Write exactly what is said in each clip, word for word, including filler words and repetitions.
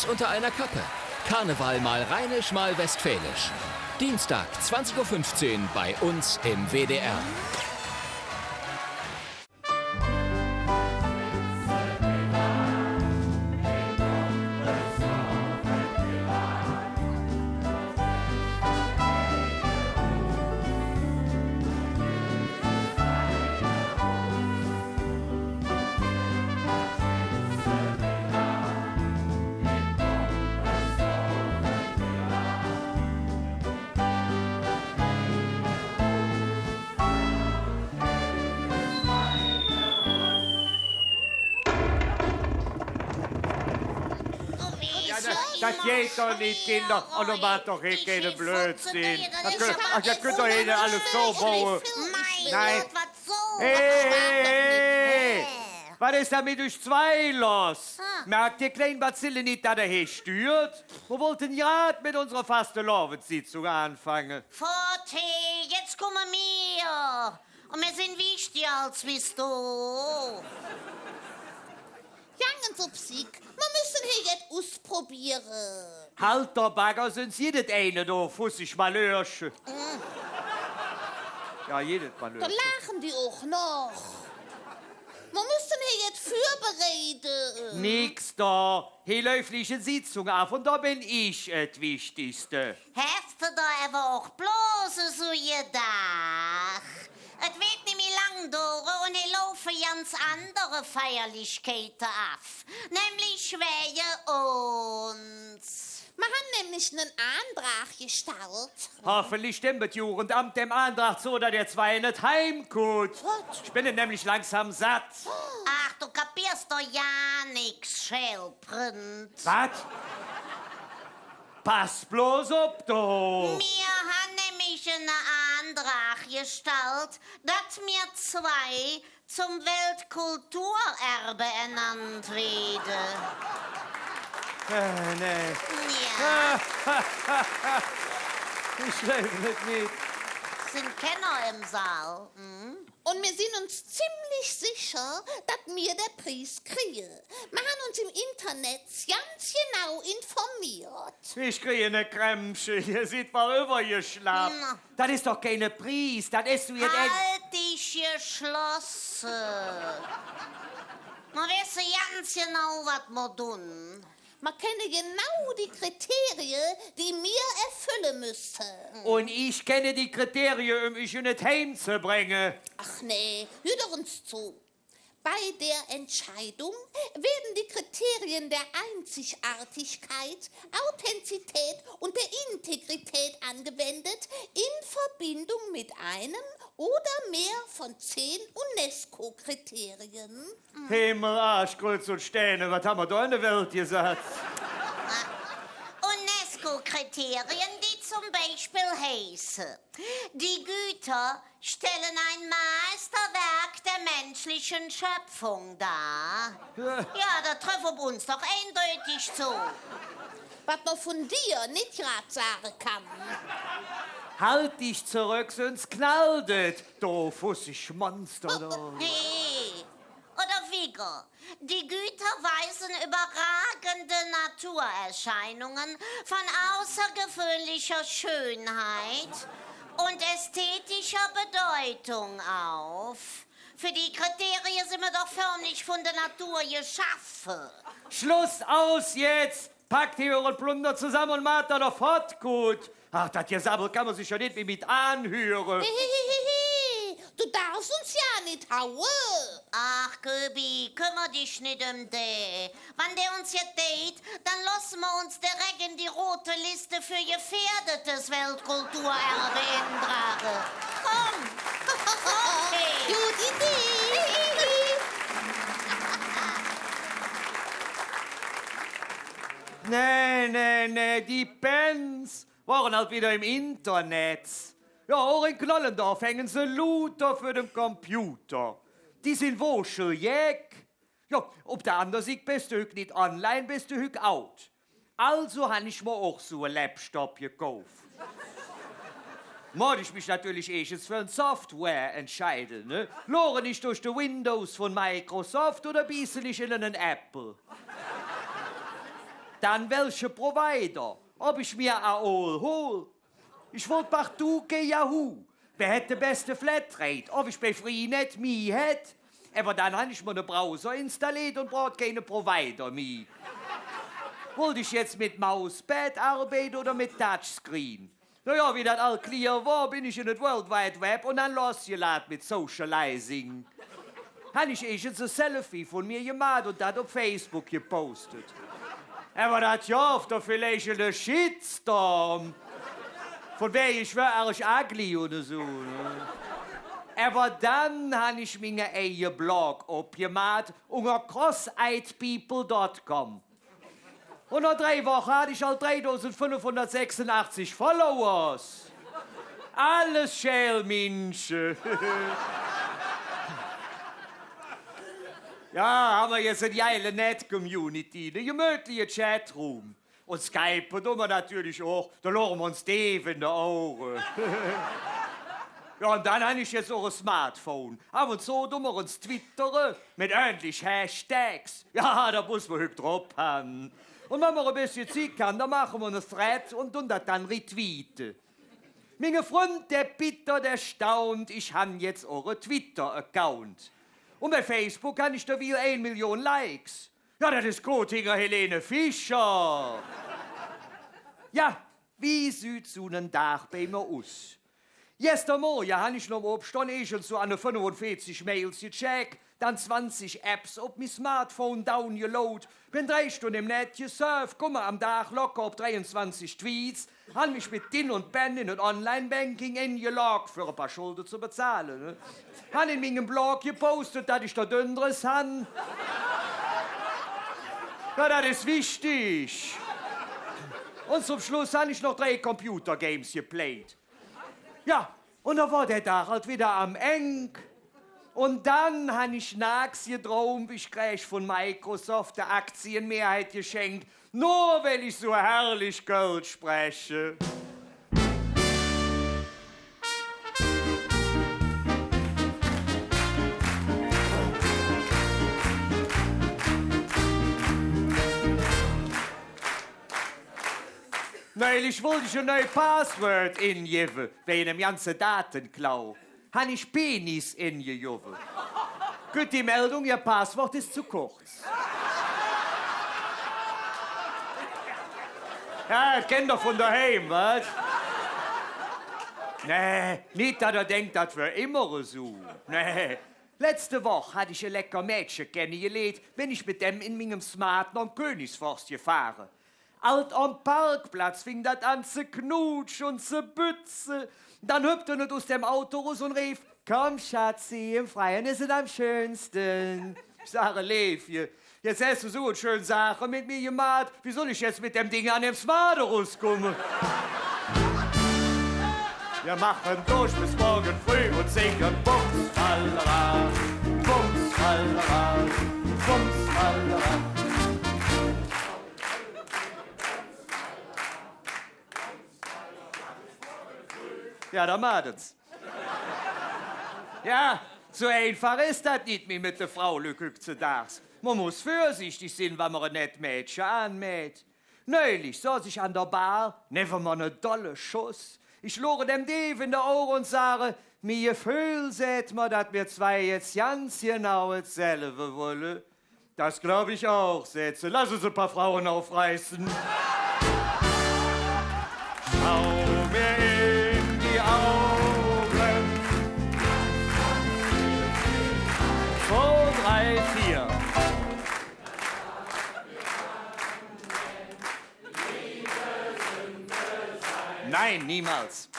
Unter einer Kappe. Karneval mal rheinisch, mal westfälisch. Dienstag, zwanzig Uhr fünfzehn bei uns im W D R. Jo, dat, dat geiht doch nit, Kinder. Oh, nu maht doch hee keine Blödsinn. Dat künnt, ach, ehr künnt doch hee nit alles zoboe. Nä. Hey, hey, hey, hey. Wat es dann met üch zwei loss? Merk dä klein Bazille nit, dat hä hee stürt? Mer wollte grad met unserer Fastelovendssitzung aanfange. Fott, hey, jetz kumme mir. Un mir sin wichtiger als bis do. Gangens op Sick, mer müsse hee jet usprobiere. Halt der Bagger, söns gitt et eine do fussig Malörche. Jo, gitt et Malörche. Do laache die och noch. Mer müsse hee jet vürbereide. Nix do. Hee läuf nit en Sitzung av, un do ben ich et Wichtigste. Häs de der ävver och bloß esu gedaach. Et weed nimmi lang dore un hee laufe ganz andere Feierlichkeite av, nämlich wäge uns. Mer han nämlich ene Aandrag gestallt. Hoffentlich stemmp et Jugendamt däm Aandrag zo, dat ehr zwei en et Heim kutt. Wat? Ich ben et nämlich langsam satt. Ach, do kapiersch doch gar nix, Schäl- Prinz. Wat? Pass bloß op, do! Mir han nämlich ene Aandrag gestallt, dat mir zwei zom Weltkulturerbe ernannt weede. Äh, nä. Jo. Ich gläuv et nit. Sin Kenner em Saal. Hm? Un mir sin uns ziemlich secher, dat mir der Pries krige. Mir han uns em Internet ganz genau informiert. Ich krige ene Krämpche, ehr sid woll üvvergeschlapp. Na. Dat es doch keine Pries, dat es su jet. Halt dich geschlosse. Mer wesse ganz genau, wat mer dun. Mer kenne genau die Kriterie, die mir erfülle müsse. Un ich kenne die Kriterie, öm üch en et Heim ze bränge. Ach nä, hürt doch ens zo. Bei der Entscheidung werden die Kriterien der Einzigartigkeit, Authentizität und der Integrität angewendet, in Verbindung mit einem oder mehr von zehn UNESCO-Kriterien. Himmel, Aasch, Krütz un Sterne, wat han mer do en de Welt gesatz? UNESCO-Kriterien, die zom Beispill heiße: Die Güter stellen ein Meisterwerk der menschlichen Schöpfung dar. Jo. Jo, dat tröff op uns doch eindeutig zo. Wat mer vun dir nit grad sage kann. Halt dich zeröck, söns knallt et, do fussig Monster, do. Hey. Oder wigger: Die Güter weisen überragende Naturerscheinungen von außergewöhnlicher Schönheit und ästhetischer Bedeutung auf. För die Kriterie sin mer doch förmlich vun der Natur geschaffe. Schluss aus jetz! Packt ehr Plunder zesamme un maht, dat ehr fottkutt. Ach, dat Gesabbel kann mer sich jo nit mih met aanhüre. Hehehe, do darfs uns jo nit haue. Ach, Köbi, kömmer dich nit öm dä. Wann dä uns jet deit, dann looße mer uns direk en die rote Liste för gefährdetes Weltkulturerbe endrage. Kumm! Gode Idee! Nä, nä, nä, die Pänz wore halt widder em Internet. Jo, och en Knollendorf hänge se luuter för dem Computer. Die sin wooscheljeck. Jo, op der ander Sigg, bes de hügg nit online, bes de hügg out. Alsu han ich mer och su e Laptop gekauf. Moot ich mich natörlich eesch ens för en Software entscheide, ne? Luure ich durch de Windows vun Microsoft oder bieße ich en ene Apple? Dann welche Provider, ob ich mir Aol hol. Ich wollt partout kei Yahoo. Wä hät de beste Flatrate, ob ich bei Freenet mih hätt. Ävver dann han ich mer ne Browser installeet un bruch keine Provider mih. Wollt ich jetz met Mauspad arbeide oder met Touchscreen? Na jo, wie dat all clear wor, ben ich en et World Wide Web un han lossgelaht met Socializing. Han ich eets e Selfie vun mir gemaht un dat op Facebook gepostet. Ävver dat gov do villeich ene Shitstorm. Vun wäge ich wör ärg ugly oder su, ne? Ävver dann han ich minge eige Blog opgemaht unger cross-eyed people dot com. Un noh drei Woche hatt ich all dreidausendfünfhundertsechsunachzig Followers. Alles Schäl Minsche. Jo, han mer jetz en geile Net-Community, ne gemötliche Chatroom. Un skype dun mer natörlich och, do luure mer uns deef en de Auge. Jo, un dann han ich jetz och e Smartphone. Av un zo dun mer uns twittere, met ööntlich Hashtags. Jo, do muss mer hügg drop han. Un wann mer e bessche Zigg han, do maache mer ene Thread un dun dat dann retweete. Minge Fründ, dä bittert erstaunt, ich han jetz och e Twitter-Account. Un bei Facebook han ich derwiel ein Million Likes. Jo, dat es koot hinger Helene Fischer. Jo, wie süht su ene Dag bei mer us? Gester Morge han ich nohm Opstonn eets su an de fünfunveezig Mails gecheck, dann zwanzig Apps op mi Smartphone downgeload, ben drei Stund em Nett gesurf, kumme am Dag locker op dreiunzwanzig Tweets, han mich met Din un Bänn en et Online-Banking engeloggt, för e paar Schulde ze bezahle, ne? Han en mingem Blog gepostet, dat ich der Dönndress han. Jo, dat es wichtig. Un zom Schluss han ich noch drei Computergames geplayt. Jo, un do wor der Dag ald widder am Eng. Un dann han ich naaks gedräump, ich kräg vun Microsoft de Aktienmehrheit geschenk, nor weil ich su herrlich Kölsch spreche. Neulich wollt ich e neu Password engevve, wäge dem ganze Dateklau. Han ich Penis engegovve. Kütt die Meldung, Ihr Passwort ist zu kurz. Jo, dat kennt Ehr vun doheim, wat? Nä, nit, dat Ehr denkt, dat wör immer esu. Nä. Letzte Woch hatt ich e lecker Mädche kennegeliert, ben ich met däm en mingem Smart nohm Königsforst gefahre. Ald am Parkplatz fing dat aan ze knutsche un ze bütze. Dann höppte et us dem Auto erus un reef: „Komm, Schatzi, im Freien ist es am schönsten.“ Ich sage: „Leevche, jetz häs do su en schön Saache met mir gemaht, wie soll ich jetz met däm Ding an dem Smart eruskumme?“ Wir machen durch bis morgen früh und singen Bums, Fallera, Bums, Fallera, Bums, Fallera. Jo, do mäht ens. Jo, su einfach es dat nit mih met de Fraulück hüggzedags. Mer muss vürsichtig sin, wann mer e nett Mädche aanmäht. Neulich soß ich an der Bar, nevven mer ne dolle Schoss. Ich luure däm deef en de Auge un sage: „Mi Geföhl säht mer, dat mir zwei jetz ganz genau etselve wolle.“ „Das glaub ich auch“, säht se. „Lass uns ein paar Frauen aufreißen.“ Schau mir in die Augen. Zwei, drei, vier. Nein, niemals.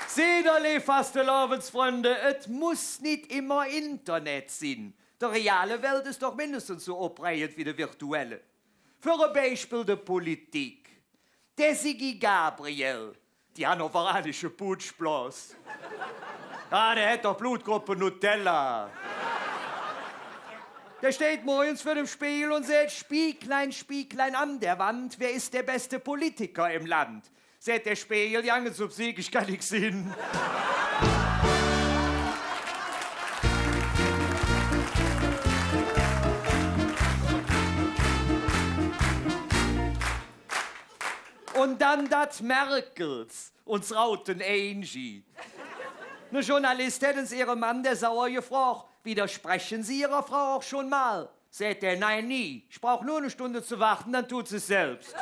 Seht ehr, leev Fastelovendsfründe, et muss nit immer Internet sin. De reale Welt es doch mindestens su opregend wie de virtuelle. För e Beispill de Politik. Der Sigi Gabriel, die hannoveranische Putschblos. Jo, dä hät doch Blutgruppe Nutella. Dä steiht morgens vür dem Spegel un säht: „Spieglein, Spieglein an der Wand, wer ist der beste Politiker im Land?“ Säht der Spegel: „Jangens op Sieg, ich kann nix sinn.“ Un dann dat Merkels, uns Rauten Angie. Ne Journalist hät ens ehre Mann, der sauer, gefrog: „Widersprechen Sie Ihrer Frau auch schon mal?“ Säht dä: „Nein, nie. Ich brauch nur eine Stunde zu warten, dann tut sie's selbst.“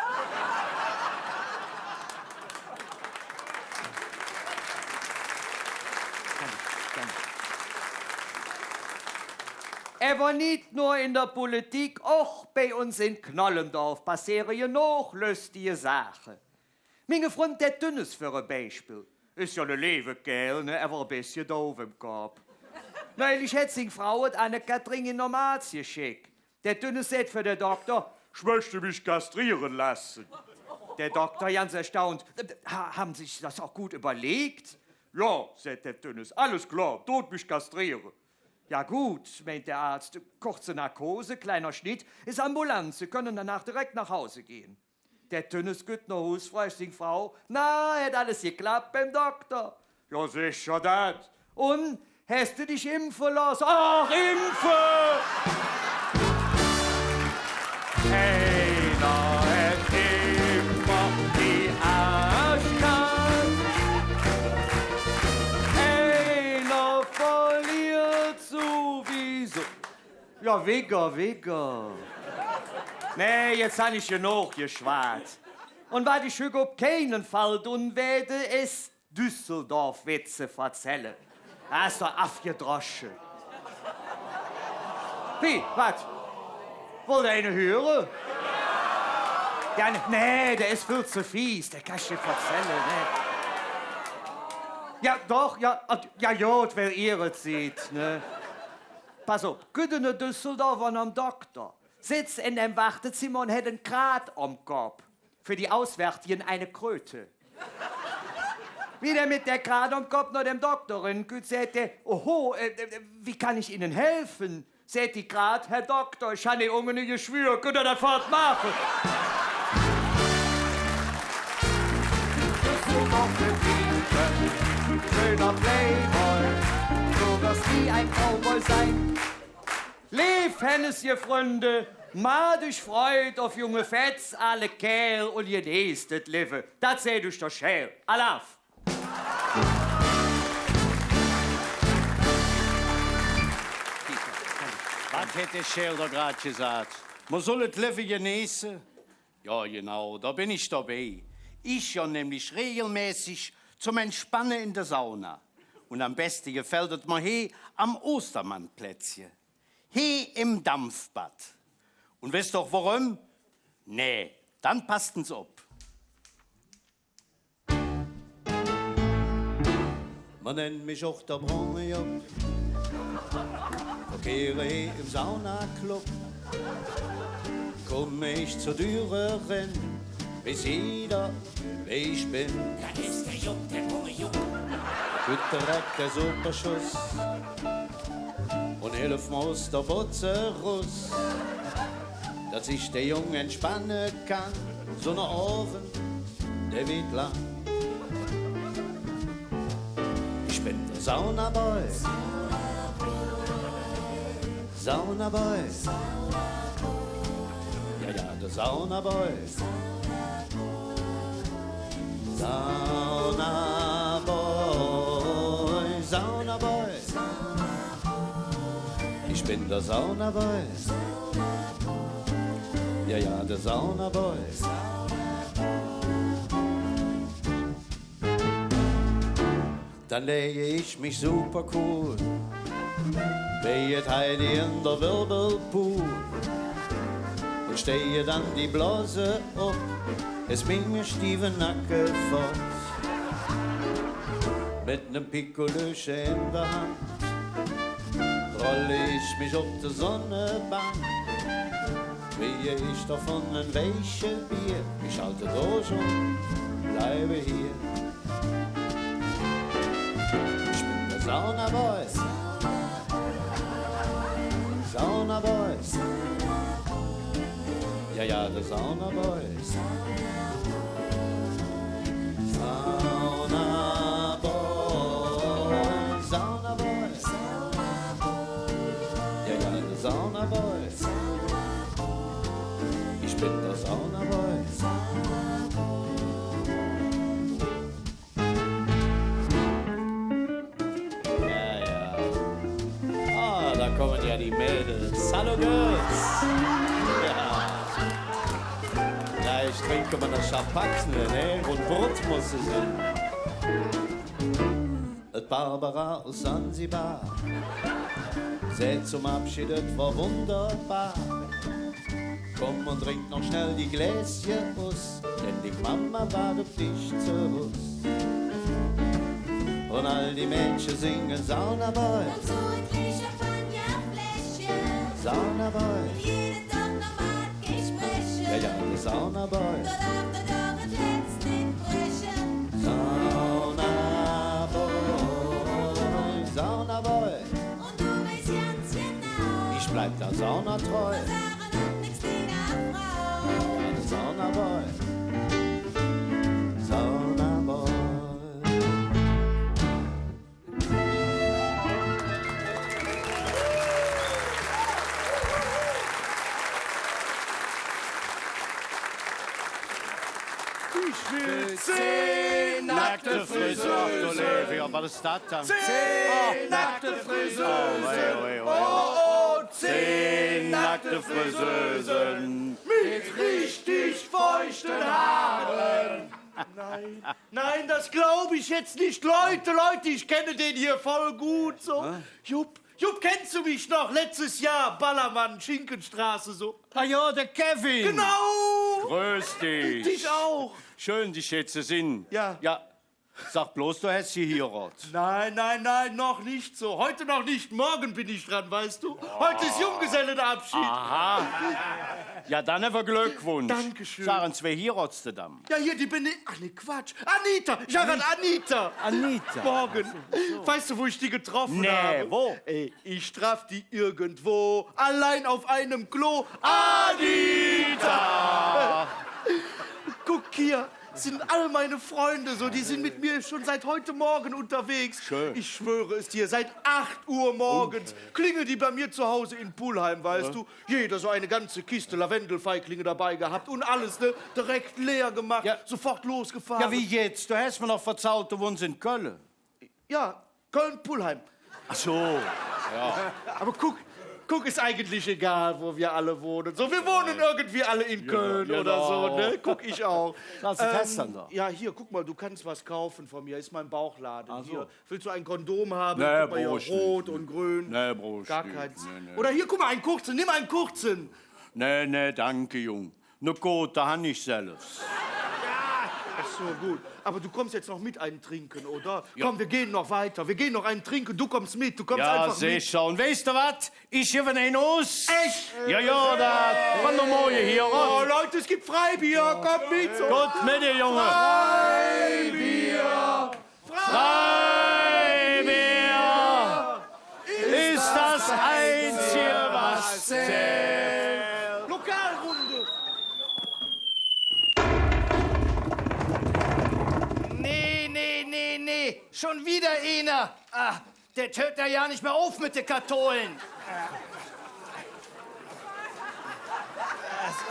Ävver nit nor en der Politik, och bei uns en Knollendorf passeere genog löstige Saache. Minge Fründ, der Tünnes för e Beispill, es jo ne leeve Kääl, ne, ävver e bessche doof em Kopp. Neulich hät sing Frau et Anne-Kathrin en der Maaz gescheck. Der Tünnes säht för der Dokter: „Ich möchte mich kastrieren lassen.“ Der Dokter, ganz erstaunt: „Ha-, haben Sie sich das auch gut überlegt?“ „Ja“, säht der Tünnes, „alles klar, tut mich kastrieren.“ „Ja gut“, meint der Arzt, „kurze Narkose, kleiner Schnitt, ist ambulant, Sie können danach direkt nach Hause gehen.“ Der Tünnes geiht noh Hus, frög sing Frau: „Na, hät alles geklappt beim Dokter?“ „Ja, secher dat.“ „Un, häs do dich impfe looße?“ „Ach, impfe!“ Einer hat immer die Arschkarte, einer verliert sowieso. Ja, wigger, wigger. Nä, jetz han ich genog geschwaad. Un wat ich hügg op keine Fall dun weede, es Düsseldorf-Witze verzälle. Dat es doch avgedrosche. Wie, wat? Wollt ehr eine hüre? Ja, ne, nä, dä es vill ze fies, dä kann ich nit verzälle, ne. Ja, doch, ja, ja, jo, et wör ehr Zigg, ne. Pass op, kütt ene Düsseldorfer nohm Dokter, sitz en däm Wartezimmer un hät en Kraat om Kopp. För die Auswärtige en Kröte. Wie dä met der Kraat om Kopp noh däm Dokter erenkütt, säht dä: „Oho, äh, äh, wie kann ich Ihnen helfen?“ Säht die Kraat: „Herr Dokter, ich han hee unge e Geschwür, künnt Ehr dat fott maache?“ Schöner Playboy, du wirst nie ein Cowboy sein. Leev Hennesche-Fründe, maht üch Freud op junge Fetz, aale Kääl un geneeß et Levve. Dat säht üch der Schäl. Alaaf! Wat hät der Schäl do grad gesaht? Mer soll et Levve geneeße? Jo, genau, do ben ich dobei. Ich gonn nämlich regelmäßig zom Entspanne en de Sauna. Un am beste gefällt et mer hee am Ostermannplätzche. Hee em Dampfbad. Un wesst ehr och woröm? Nä, dann passt ens op. Mer nennte mich och der Brongejop. Verkehre hee em Saunaclub. Kumme ich zor Dür eren, weiß jeder, wä ich ben. Dat es der Jupp, der Brongejop. Kütt direk der Superschuss un helf mer us der Botz erus, dat sich der Jung entspanne kann, su ene Ovend, dä weed lang. Ich ben der Saunaboy. Saunaboy. Jo, jo, der Saunaboy. Saunaboy, Saunaboy. Ich ben der Saunaboy. Jo, jo, der Saunaboy. Dann läge ich mich super cool bei et Heidi en der Wirbelpool un steige dann die Blose op, es minge stiewe Nacke fott. Met nem Pikolöche en der Hand rolle ich mich op de Sonnebank. Wie ich dovun en Weilche bin, ich halte durch un bleibe hier. Ich ben der Saunaboy. Saunaboy. Jo, jo, der Saunaboy. Saunaboy. Saunaboy. Jo, jo, der Saunaboy. Ich ben der Saunaboy. Die Mädels. Hallo, Girls. Ja. Gleich trinke mer noch Champagner, ne? Un Brot muss et sin. Et Barbara us Sansibar säht zom Avscheed, et wor wunderbar. Kumm un drink noch schnell die Gläscher us, denn die Mama waad op dich zo Hus. Un all die Mädche singe Saunaboy. Un su e klei Champagnerfläschche. Saunaboy. Jede Dag noch mat Gespreche. Ja, ja, de Saunaboy. Do darf der doch et Hätz nit breche. Saunaboy, Saunaboy. Un do weiß ganz genau. Ich bleib der Sauna treu. Mer sage noch nix, liebe Frau. Saunaboy. Saunaboy. Ich will zehn nackte Friseusen. Ach, do Leewe, wat es dat dann? Zehn nackte Friseusen. Oh, weh, weh, weh. Oh, oh, zehn nackte Friseusen. Mit richtig feuchten Haaren. Nein, nein, das glaub ich jetzt nicht. Leute, Leute, ich kenne den hier voll gut, so. Hä? Jupp, Jupp, kennst du mich noch? Letztes Jahr, Ballermann, Schinkenstraße, so. Ah jo, der Kevin. Genau. Grüß dich. Dich auch. Schön, dich hee ze sinn. Ja. Ja, sag bloß, du häs gehierodt. Nein, nein, nein, noch nicht so. Heute noch nicht, morgen bin ich dran, weißt du? Heute ist Junggesellenabschied. Aha. Ja, dann ävver Glöckwunsch. Dankeschön. Sag ens, wä hierods de dann? Ja, hier, die Bene-, ach nee, Quatsch. Anita, ich heirat Anita. Anita. Morgen. Ach so, ach so. Weißt du, wo ich die getroffen habe? Nee, wo? Ey, ich traf die irgendwo, allein auf einem Klo. Anita! Guck hier, sind all meine Freunde so, die sind mit mir schon seit heute Morgen unterwegs. Schön. Ich schwöre es dir, seit acht Uhr morgens klingeln die bei mir zu Hause in Pulheim, weißt du? Jeder so eine ganze Kiste Lavendelfeiglinge dabei gehabt und alles, ne? Direkt leer gemacht, sofort losgefahren. Ja, wie jetzt? Du häs mer noch verzallt, du wonns en Kölle. Ja, Köln-Pulheim. Ach so, ja. Aber guck, guck, ist eigentlich egal, wo wir alle wohnen. So, wir wohnen irgendwie alle in Köln oder so, ne? Genau. Guck, ich auch. Ähm, ja, hier, guck mal, du kannst was kaufen von mir. Ist mein Bauchladen. Ach so. Hier. Willst du ein Kondom haben? Nee, guck mal hier, rot und grün. Nee, bruch ich nit. Gar keins. Nee, nee. Oder hier, guck mal, einen kurzen. Nimm einen kurzen. Nee, nee, danke, Jung. Ne Kote han ich selvs. Ach so, gut. Aber du kommst jetzt noch mit einen trinken, oder? Ja. Komm, wir gehen noch weiter. Wir gehen noch einen trinken. Du kommst mit. Du kommst einfach mit. Ja, secher. Un weiß de wat? Ich gevve en us. Echt? Ja, ja, do. Kumm doch mol hee, oder? Oh, Leute, es gibt Freibier. Kommt mit. Kutt met, Jung. Freibier. Freibier ist das Einzige, was zählt. Lokalrunde. Nee, nee, nee, nee. Schon wieder einer. Ah, der hürt jo nit mih op met de Katholen. Su,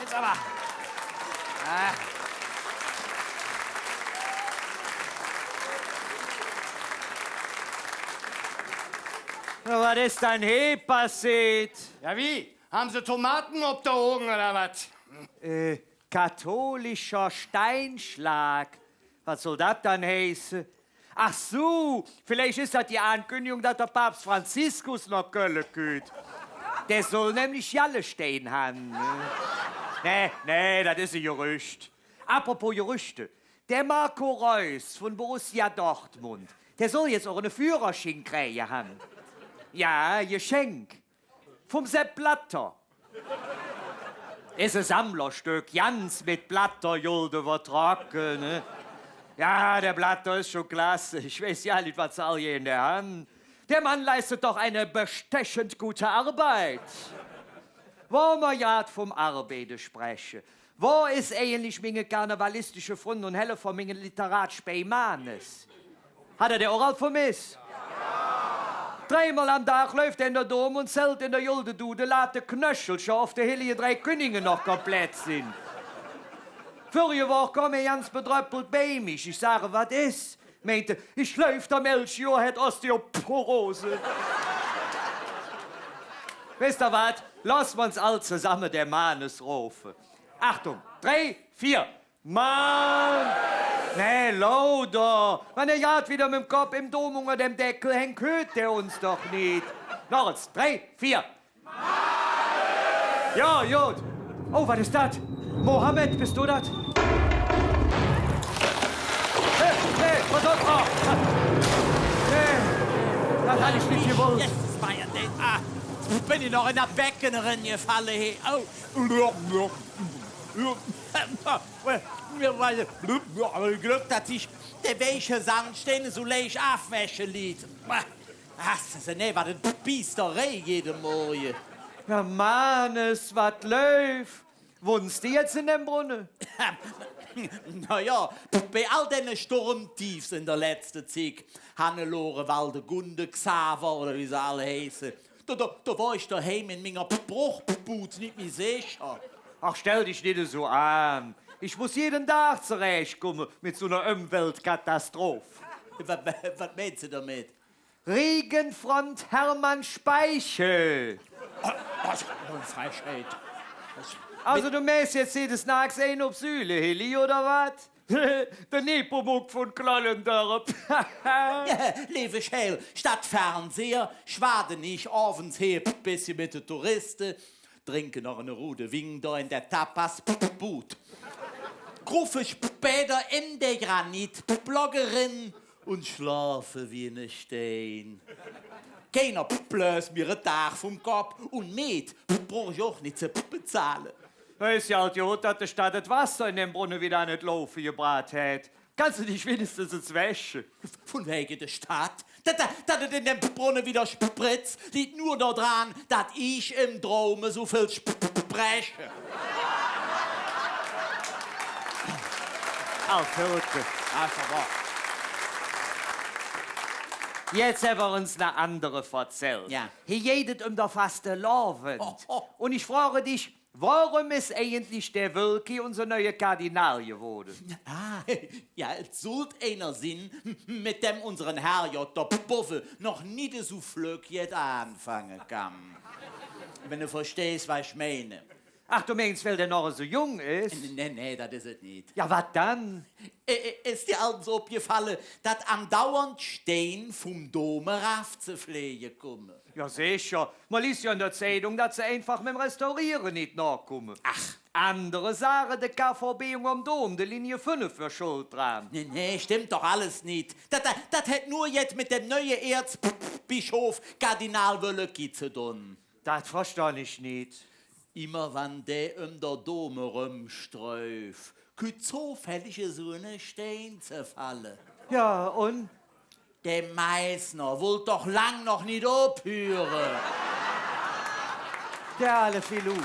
jetzt ävver. Ah. Na, wat es dann hee passeet? Ja, wie? Han Se Tomate op der Oge, oder wat? Äh, katholischer Steinschlag. Wat soll dat dann heiße? Ach su, villeich es dat die Ankündigung, dat der Paps Franziskus noh Kölle kütt. Dä soll nämlich Gallestein han, ne? Nee, nee, dat es e Gerüch. Apropos Gerüchte. Der Marco Reus vun Borussia Dortmund, dä soll jetz och ene Führersching kräge han. Ja, Geschenk. Vum Sepp Blatter. Es e Sammlerstöck, ganz met Blatter-Gulde üvvertrocke, ne? Ja, der Blatter es schon klasse. Ich weiß jo nit, wat se all gäge dä han. Der Mann leistet doch eine bestechend gute Arbeit. Wo mer grad vum Arbeide spreche. Wo es eigentlich minge karnevalistische Fründ un Helfer, minge Literat Speimanes? Hat ehr dä och all vermess? Dreimol am Dag läuf dä en der Dom un zällt en der Guldedude, dat de Knöchelcher op de Hellige Drei Künninge noch komplett sin. Vürige Woch kom hä ganz bedröppelt bei mich. Ich sage: „Wat es?“ Meint hä: „Ich gläuv, der Melchior hät Osteoporose.“ Wesst ehr wat? Loss mer uns all zesamme der Manes rofe. Achtung, drei, vier. Manes! Nä, lauder! Wann hä grad widder mem Kopp em Dom unger dem Deckel hängk, hürt hä uns doch nit. Noch ens, drei, vier. Manes! Jo, god. Oh, wat es dat? Mohammed, bes do dat? Hey, hey, pass op! Oh. Hey, dat hatt ich nit gewollt. Jesses, Maja, ah, ben ich noch en dat Becken erengefalle, he. Oh. Mir war Glöck, dat sich der weiche Sandstein esu leich avwäsche liet. Ach, se, nä, wat en Biesterei jede Morge. Na, Manes, wat läuf? Wonns do jetz en dem Brunne? Na jo, bei all denne Sturmtiefs en der letzte Zigg, Hannelore, Waldegunde, Xaver oder wie se all heiße, Do, do, do wor ich doheim en minger Bruchbud nit mih secher. Ach, stell dich nit esu aan. Ich muss jeden Dag zerääch kumme met su ener Ömweltkatastroph. Wa-, wa-, wat meins do domet? Regenfront Hermann Speichel. Ah, wat för en Frechheit. Alsu, do mähs jetz, do dääts naaks ein op Süle, Hilly, oder wat? Der Nepomuk vun Klollendörp. Leeve Schäl, statt Fernseher schwaade ich ovends he e bessche met de Touriste, drinke noch ene rude Wing do en der Tapas-Bud. Kruffe späder en der Granitblock eren un schlofe wie ene Stein. Keiner blös mir ene Dag vum Kopp un Meed bruch ich och nit ze bezahle. Es jo ald god, dat de Stadt et Wasser en dem Brunne widder an et Laufe gebraht hät. Kanns do dich winnigstens ens wäsche? Vun wäge der Stadt? Dat, dat, dat et en dem Brunne widder spritz, litt nor dodran, dat ich em Draum esu vill sp-, spreche. Ach, hör op. Ach, ävver. Jetz hät hä uns noch andere verzällt. Jo. Hee geiht et öm der Fastelovend. Oh, oh. Un ich froge dich, woröm es eigentlich der Wölki unse neue Kardinal gewoode? Ah, jo, et sollt einer sin, met däm unsere Herrgodd do bovve noch nit esu flöck jet aanfange kann. Wann do verstehs, wat ich meine. Ach, do meins, weil dä noch esu jung es? Nä, nä, dat es et nit. Jo, wat dann? Ä, ä, es dir allt ens opgefalle, dat andauernd Stein vum Dom erav ze fleege kumme? Jo, secher. Mer liest jo en der Zeidung, dat se einfach mem Restauriere nit nohkumme. Ach. Andere sage, de K V B ungerm Dom, de Linie fünf, wör schold dran. Nä, nä, stemmp doch alles nit. Dat, dat, dat hät nor jet met däm neue Erzbischof Kardinal Wölki ze dun. Dat verstonn ich nit. Immer wann dä öm der Dom erömsträuf, kütt zofällig esu ene Stein ze falle. Jo, un? Dä Meißner wollt doch lang noch nit ophüre. Dä aale Filou.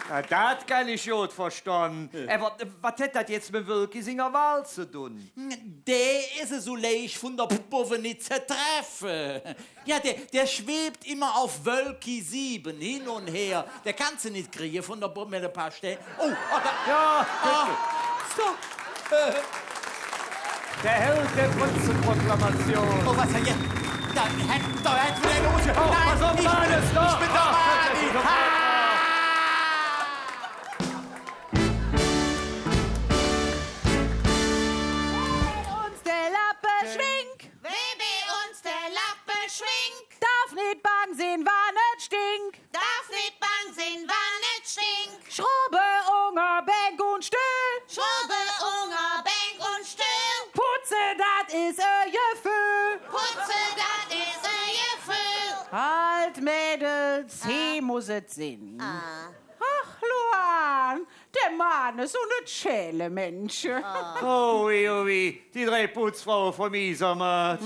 Jo, dat kann ich god verstonn. Jo. Ävver, äh, wat hät dat jetz met Wölki singer Wahl ze dun? Dä es esu leich vun der Bovve nit ze treffe. Jo, dä, dä schwebbt immer op Wölki sieben hin un her. Dä kanns de nit krige vun der Bovve met e paar Stein. Oh, oh, do. Jo, ah, bitte. Stop. Äh. Der Held der Prinzenproklamation. Oh, wat es dann jetz? Do, hä, do, hä, widder los. Oh, nein, pass op, ich bin, Mann, ich bin doch Mann. Ach, das ist doch Ah! Uns der Lappe schwingk. Wie bei uns der Lappe schwingk. Darf nit bang sin, wann et stink. Darf nit bang sin, wann et stink. Schrubbe unger Bänk un Stöhl. Schrubbe unger Bänk un Stöhl. Putze, dat es e Geföhl. Putze, dat es e Geföhl. Halt, Mädels, hee muss et sin. Ah. Ach, Luan, der Manes un et schäle Männche. Oh, ui, ui, die drei Putzfraue vum Iesermaat.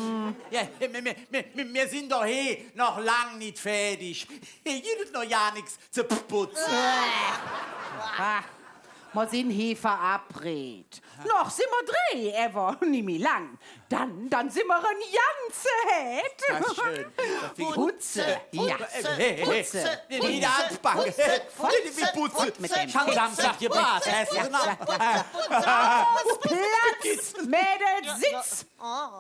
Jo, mir, mir, mir, mir sin doch hee noch lang nit fäädig. Hee gitt et noch gar nix ze putze. Ah. Mer sin hee verabredt. Noch sin mer drei, ävver nimmi lang. Dann, dann sin mer en ganze Hääd. Putze, jo. Putze, Putze, Putze, Putze, Putze, Putze, Putze. Platz, Mädels, Sitz.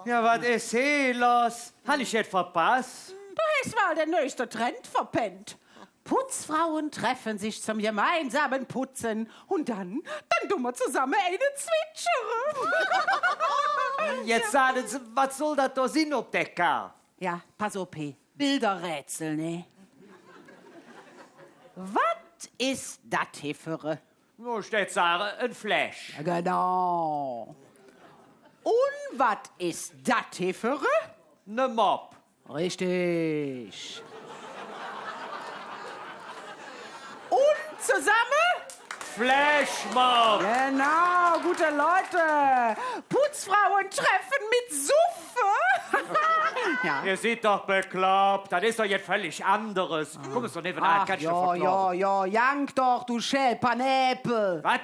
Jo, wat es hee loss? Han ich jet verpass? Do häs wall der nöhste Trend verpennt. Putzfrauen treffen sich zum gemeinsamen Putzen und dann, dann dun mer zesamme eine zwitschere. Jetz sage Se, wat soll dat do sin op der Kaart? Jo, pass op, hee. Bilderrätsel, ne? Wat es dat hee för e? No, ich dät sage, en Fläsch. Genau. Un wat es dat hee för e? Ne Mopp. Richtig. Un zesamme? Flashmob. Genau, gute Leute. Putzfrauen treffen mit Suffe. Jo. Ehr sid doch beklopp. Dat es doch jet völlig anderes. Kumm ens doch nevven an, kann ich dir verkläre. Jo, jo, jank doch, do Schäl Panäpel. Wat?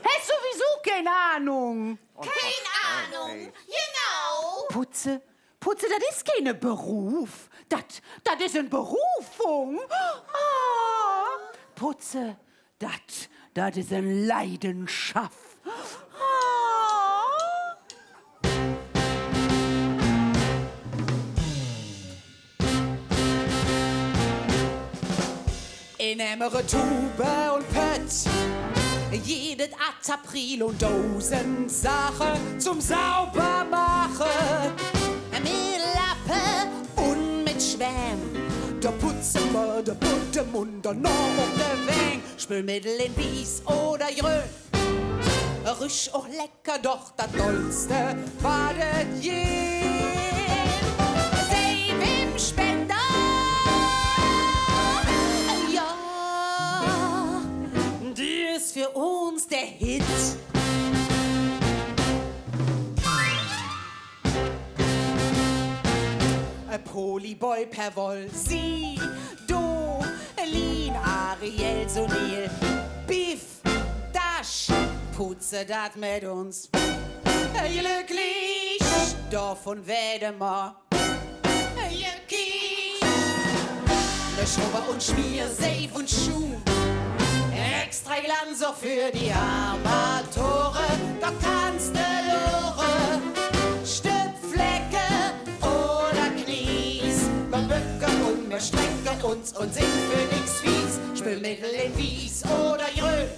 Häs sowieso kein Ahnung. Kein Ahnung. Genau. Putze, Putze, dat es keine Beruf. Dat, dat es en Berufung. Ah, Putze, dat, dat es en Leidenschaff. Ah. En Emmere, Tube un Pött, jedet Atapril un dausend Saache zom Saubermaache. Met Lappe un met Schwämm, do putze mer de Buddem un donoh och de Wäng. Spülmeddel en Wieß oder Grön, rüch och lecker, doch dat Dollste, wat et gitt, Seifenspender. Jo, die es för uns der Hit. Polyboy, Perwoll, Sidolin, Ariel, Sunil, Biff, Dash, putze dat met uns. Glöcklich, dovun weede mer jekiek. Ne Schrubber un Schmierseif un Schuh. Extra Glanz och för die Armatore. Do kanns de lore. Stüppflecke oder Knies. Mer böcke un mer strecke uns un sin för nix fies. Spülmeddel en Wieß oder Grön.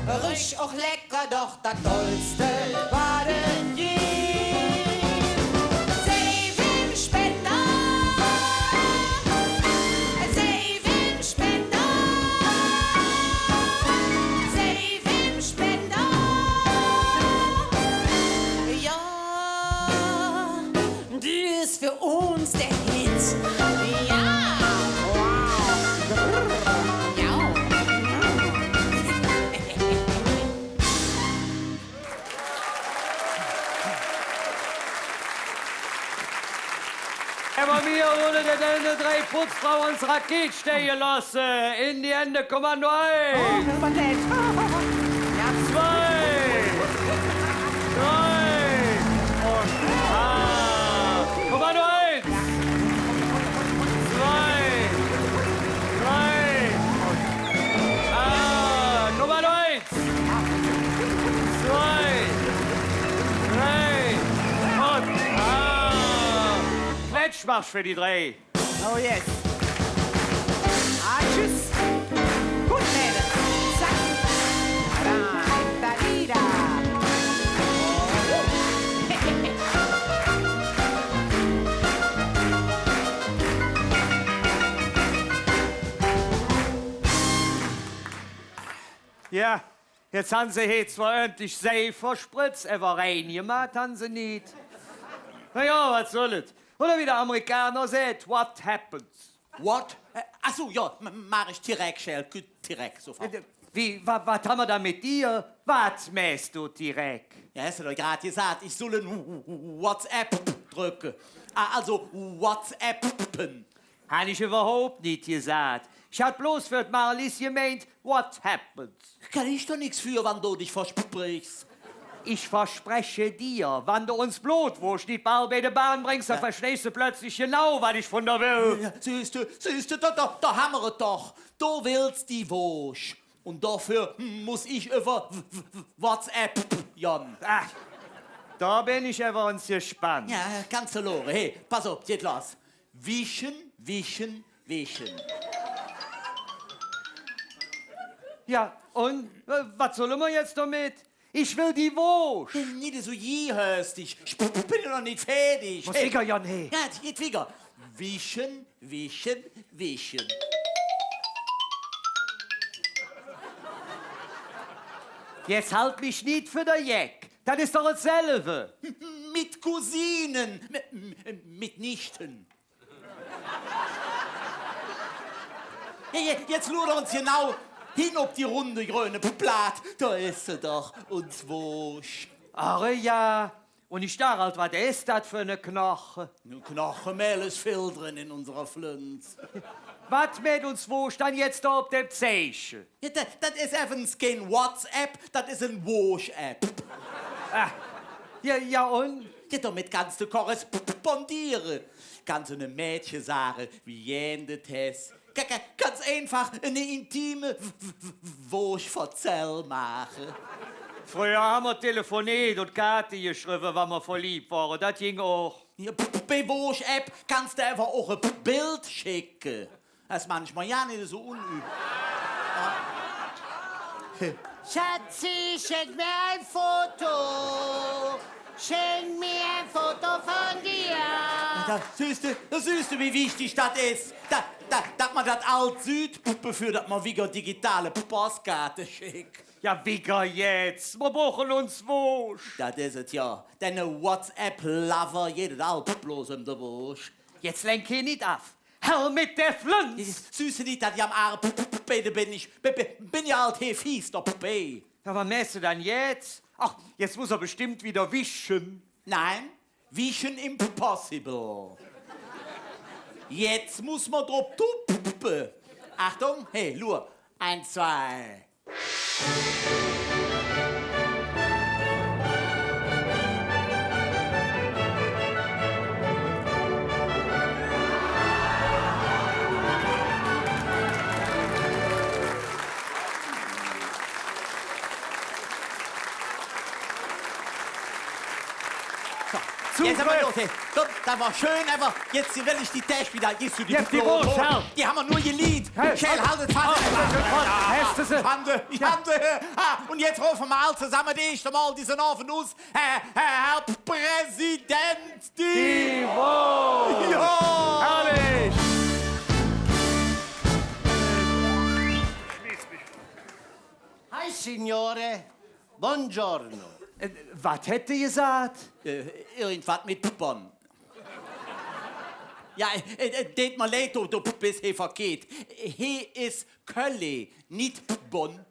Rüch och lecker, doch dat Dollste, wat et gitt. Seifenspender, Seifenspender, Seifenspender. Jo, die es för uns der Hit. Jo. Jo. Ävver mer wolle de, de, de drei Putzfraue ens Raket steige looße. En die Änn, Kommando eins. Oh, wat denn? Zwei. Drei. Un, ah, Kommando eins. Zwei. Drei. Ah, Kommando eins. Zwei. Drei. Un, ah, Klatschmarsch för die drei. Oh yes. Ah, tschüss. Gut, Mädels. Zack. Rein, da, di, da. Jo, jetz han se hee zwor ööntlich Seif verspritz, ävver rein gemaht han se nit. Na jo, wat soll et? Oder wie der Amerikaner säht, what happens? What? Äh, ach su, jo, m-, maach ich direk, Schäl, direk, sofort. Äh, wie, wa-, wat han mer do met dir? Wat mähs do direk? Jo, häs de doch grad gesaht, ich sull en WhatsApp dröcke. Ah, alsu WhatsAppen. Han ich üvverhaup nit gesaht. Ich hatt bloß för et Marlies gemeint, what happens? Kann ich doch nix för, wann do dich versprichs. Ich verspreche dir, wann do uns Blutwoosch nit bal bei de Bahn brängs, dann verstehs de plötzlich genau, wat ich vun der well. Ja, sühs de, sühs de, do, do, do hammer et doch. Do wells die Woosch. Un doför muss ich üvver W-, W-, W-, WhatsApp gonn. Ah, do ben ich ävver ens gespannt. Ja, kanns de lore. Hey, pass op, geiht loss. Wischen, wischen, wischen. Ja, un, äh, wat solle mer jetz domet? Ich well die Woosch. Nit esu gierig, ich b-, b-, ben jo noch nit fäädig. Muss wigger, Jan, hey. Ja, geiht wigger. Wischen, wischen, wischen. Jetz halt mich nit för der Jeck. Dat es doch et selve. Met Cousinen, met, met Nichten. Je-, je-, jetz luur doch ens genau hin op die runde gröne Plaat. Do es se doch, uns Woosch. Ach jo. Un ich dach ald, wat es dat för ene Knoche? Knochemehl es vill dren en unserer Flönz. Wat mäht uns Woosch dann jetz do op dem Zeiche? Jo, dat, dat es evvens kein WhatsApp, dat es en Woosch-App. Ah, jo, jo, un? Jo, domet kanns de korrespondiere. Kanns de enem Mädche sage, wie gään de et häs. Ka-, ka-, kanns einfach ene intime W-, W-, W-, Woosch-Verzäll maache. Fröher han mer telefoneet un Kaate geschrevve, wann mer verlieb wore. Dat ging och. Jo, p-, p-, bei Woosch-App kanns de einfach och e P-, Beld schecke. Dat es manchmol jo nit esu unüb-, Schatzi, schenk mir ein Foto. Schenk mir ein Foto von dir. Do sühs de, do sühs de, wie wichtig dat es. Dat, dat, dat mer dat ald süht, b-, bevör dat mer wigger digitale Postkaate scheck. Jo, wigger jetz. Mer bruche uns Woosch. Dat es et jo. Dä WhatsApp-Lover geiht et ald bloß öm de Woosch. Jetz lenk hee nit av. Her met der Flönz! Sühs de nit, dat ich am Aarbeide ben? Ich be-, be-, ben jo ald hee fies dobei. Jo, wat mähs de dann jetz? Ach, jetz muss hä bestemmp widder wische. Nein, Mission Impossible. Jetz muss mer drop tuppe. Achtung, hey, luur. Eins, zwei. So, jetz ävver los, hey. Kumm, dat wor schön, ävver jetz well ich die Täsch widder. Giss de die Woosch her. Die han mer nor geliht. Hey, Schäl, halt et fass. Schande, Schande. Ah, un jetz rofe mer all zesamme eets emol dä Ovend us. Herr, Herr, Herr Präsident, die Woosch! Jo! Herrlich! Hi, Signore. Buongiorno. Äh, wat hät dä gesaht? Äh, irgendwat met Bonn. Jo, äh, äh, deit mer leid, do, do bes hee verkeht. Hee es Kölle, nit Bonn.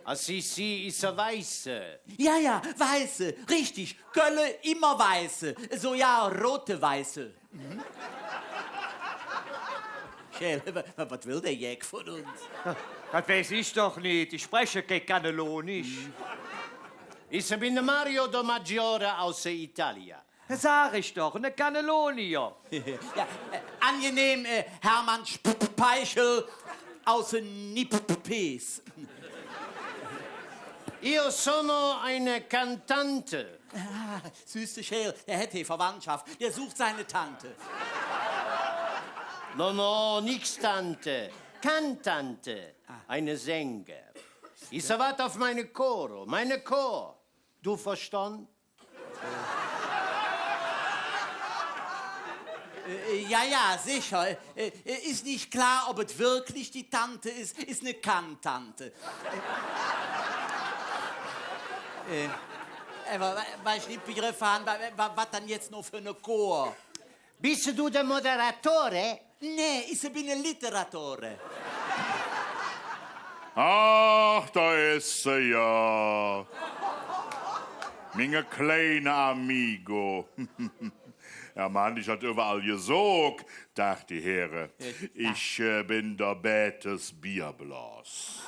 Ah, si, si, es e Weiße. Jo, jo, Weiße, richtig. Kölle, immer Weiße. Su, jo, rote Weiße. Mhm. Schäl, wa-, wa-, wat well dä Jeck vun uns? Dat weiß ich doch nit. Ich spreche kei Kannelonisch. Mhm. Ich bin Mario Domagiore aus Italia. Sag ich doch, ne Cannelloni. Jo, äh, angenehm, äh, Hermann Speichel aus Nippes. Io sono eine cantante. Ah, sühs de, Schäl, dä hät hee Verwandtschaff. Dä sucht siene Tante. No, no, nix Tante. Cantante. Ah. Eine Sänger. Ich erwarte auf meine Choro, meine Chor. Du verstanden? Äh, jo, jo, secher. Äh, äh, es nit klor, ov et wirklich die Tante es, es en Cantante. Äh, äh, ävver wa-, wat ich nit begreffe han, wa-, wa-, wat dann jetz noch för ene Chor? Bist du der Moderator? Nä, ich ben e Literatore. Ach, do es se jo. minge kleine Amigo. Jo, mer han dich halt üvverall gesök, daach die Hääre. Jo, jo. Ich, äh, ben der Bätes Bierblos.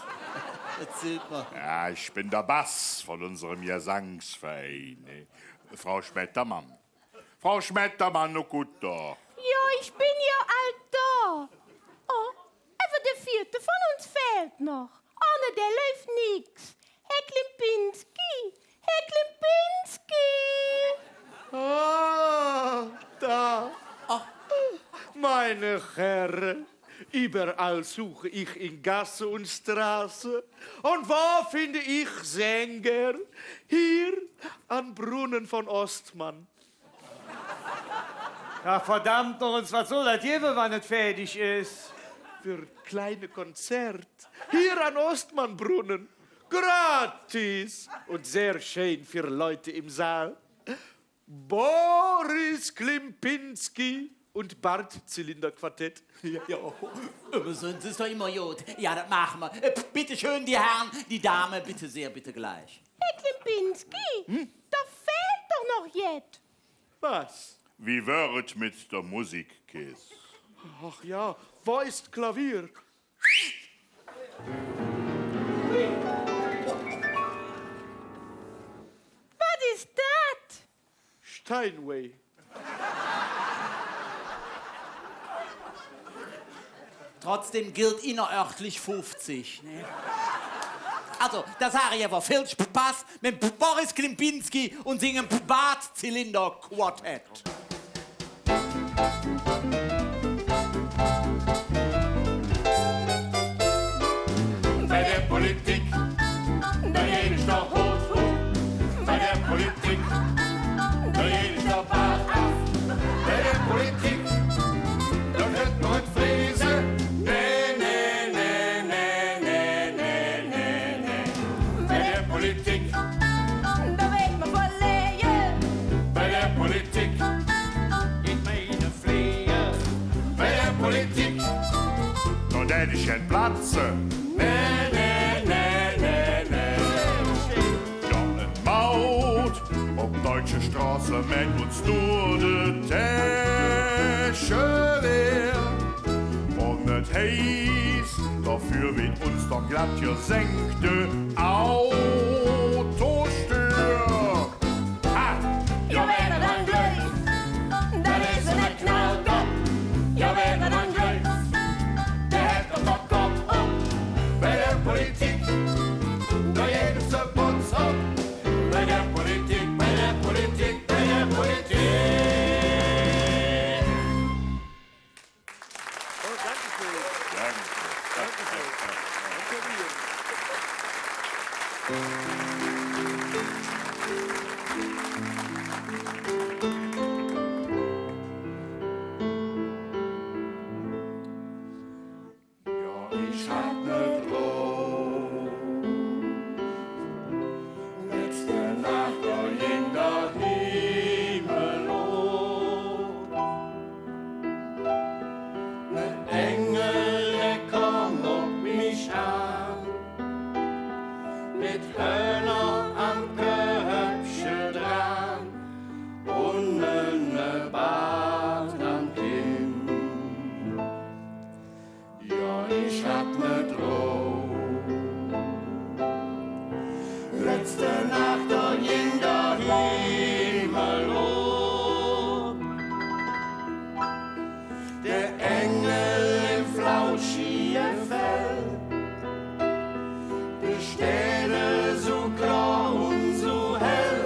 Dat süht mer. Jo, ich ben der Bass vun unserem Gesangsverein, ne? Frau Schmettermann. Frau Schmettermann, nu kutt doch. Jo, ich ben jo ald do. Oh, ävver der veete vun uns fählt noch. Ohne dä läuf nix. Herr Klimpinsky, Herr Klimpinsky. Ah, da. Ach, meine Herren, überall suche ich in Gasse und Straße. Und wo finde ich Sänger? Hier am Brunnen von Ostmann. Ach, verdammt noch ens, wat soll dat gevve, wann et fäädig es? Für kleine Konzert. Hier an Ostmannbrunnen. Gratis. Und sehr schön für Leute im Saal. Boris Klimpinsky und Bartzylinderquartett. Jo, jo. Ömesöns es doch immer god. Jo, dat maache mer. Äh, bitte schön, die Herren, die Dame, bitte sehr, bitte gleich. Herr Klimpinsky, hm? Do fählt doch noch jet. Wat? Wie wör et met der Musikkees? Ach jo, wo es et Klavier? Wat es dat? Steinway. Trotzdäm gilt innerörtlich fuffzig, ne? Also, do sage ich ävver vill Spass met Boris Klimpinsky un singem Bartzylinderquartett. Bei der Politik, do geiht der Hot huh. Bei der Politik, do geiht der Baat av. Bei der Politik, do weed mer nit fräse. Nä, nä, nä. Bei der Politik, do weed mer verläge. Bei der Politik, ich meine Fleege. Bei der Politik, do dät ich gään platze. Nä, nä, nä, nä, nä. Jo, en Maud op deutsche Stroße mäht uns nor de Täsche leer. Un et heiß, doför weed uns dann glatt gesenk de Autostüür. Ha! Jo, wä dran gläuv, dat es ene Knallkopp. Jo, wä dran gläuv, dä hät doch Kopp op. Bei der Politik, do geiht et de Potz op. Bei der Politik, bei der Politik, bei der Politik. Oh, danke schön. Danke. Danke schön. Danke dir. Jo, ich hatt ne Drohm. Letzte Naach, do ging der Himmel op. Ne Engel, dä kom op mich aan, met Hörner am Köppche dran un ne Bart am Kinn. Jo, ich hatt ne Drohm. Letzte Naach, do ging der Himmel op. Dä Engel em flauschige Fell, de Stääne su klor un su hell.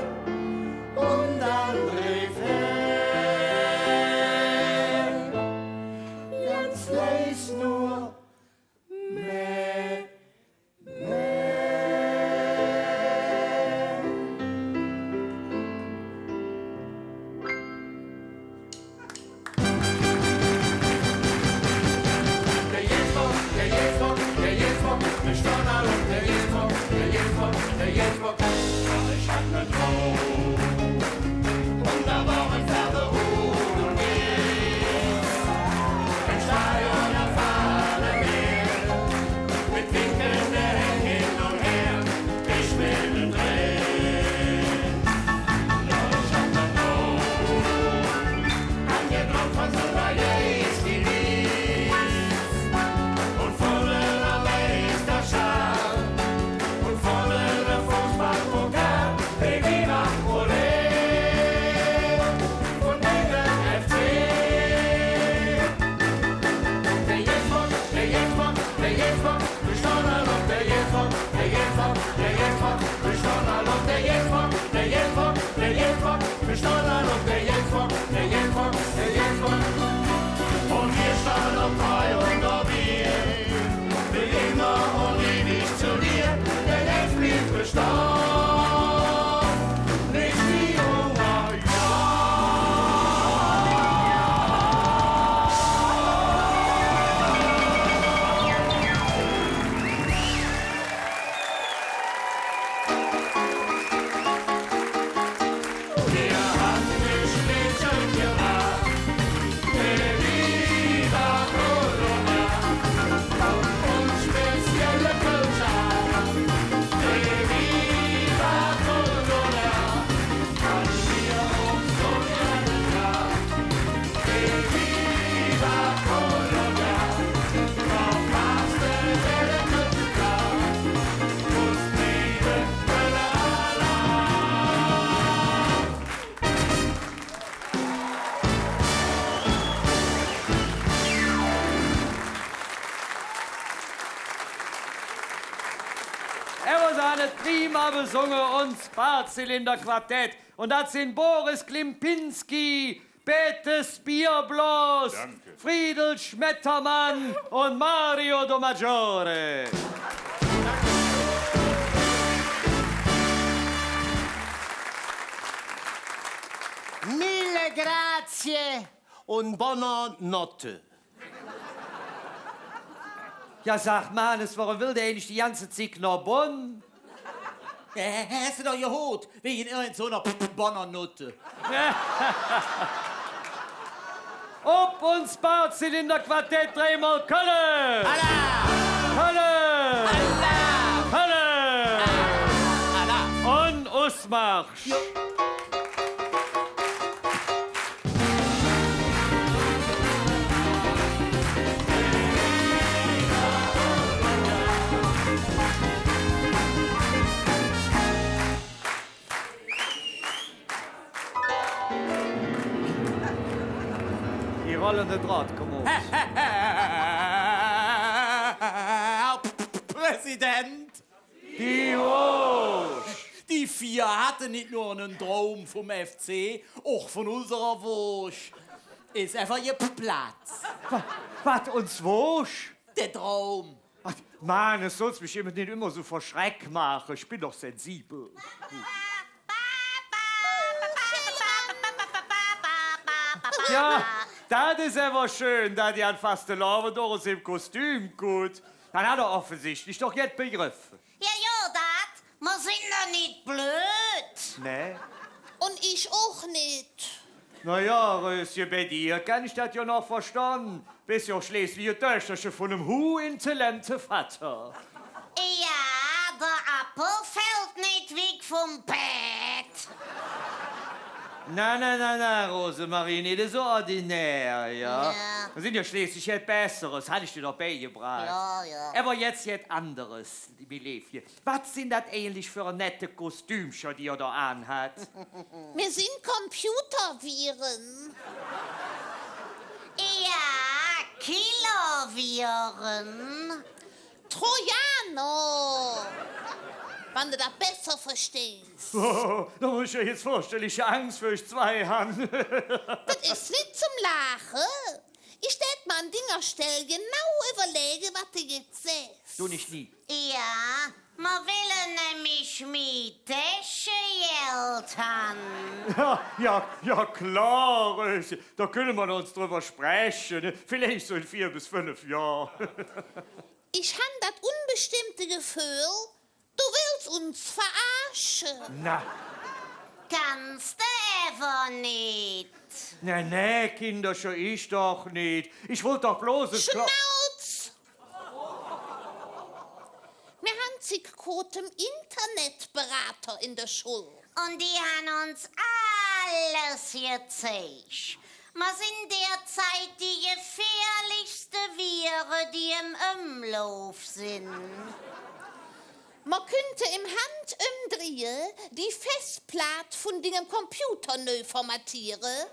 Un dann dreef hä ganz leis nor: Mä Ävver se han et prima besunge, uns Paarzylinderquartett. Un dat sin Boris Klimpinsky, Peter Spierblos, danke, Friedel Schmettermann un Mario Do Maggiore. Mille grazie un bonne notte. Jo, sag, Manes, woröm well dä eigentlich die ganze Zigg noh Bonn? Äh, häs de doch gehoot, wäge irgend su ener Bonner Nutte. Op uns Paarzylinderquartett dreimol Kölle! Alaaf! Kölle! Alaaf! Kölle! Alaaf! Un Usmach! Die rollende Draht, komm op. Herr Präsident! Die Woosch! Die vier hatte nit nor ene Draum vum F C, och vun unserer Woosch. Es ävver geplatz. Wa-, wat, uns Woosch? Der Draum. Ach, Mann, do sulls mich nit immer su verschreck maache. Ich ben doch sensibel. Jo, dat es ävver schön, dat ehr an Fastelovend och us dem Kostüm kutt. Dann hat ehr offensichtlich doch jet begreffe. Jo, jo, dat. Mer sin doch nit blöd. Nä. Un ich och nit. Na jo, Rösche, bei dir kann ich dat jo noch verstonn. Bes jo schleeßlich e Döchterche vun enem huhintelligente Vatter. Jo, der Appel fällt nit wigg vum Pääd. Na, na, na, na, Rosemarie, nit esu ordinär, jo? Jo. Mer sin jo schleeßlich jet Besseres, han ich dir doch beigebraht. Jo, jo. Ävver jetz jet anderes, mi Leevche. Wat sin dat eigentlich för nette Kostümcher, die ehr do aanhat? Mir sin Computerviren. Jo, Killerviren. Trojaner. Wann de dat besser versteihs. Do muss ich jo jetz förchterliche Angs för üch zwei han. Dat es nit zom Laache. Ich dät mer an dinger Stell genau üvverläge, wat de jetz sähs. Do nit nie. Jo, mer welle nämlich mih Täschegeld han. Jo, jo, jo, klor, äh, do künne mer uns drüvver spreche, ne? Villeich su en veer bes fünf Johr. Ich han dat unbestimmte Geföhl, do wells uns veraasche. Na. Kanns de ävver nit. Nä, nä, Kindercher, ich doch nit. Ich wollt doch bloß e Klo- Schnauz! Mir han zick kootem Internetberater en der Schull. Un die han uns alles gezeig. Mer sin derzigg die gefährlichste Vire, die em Ömluf sin. Mer künnte em Handömdriehe die Festplaat vun dingem Computer neu formatiere,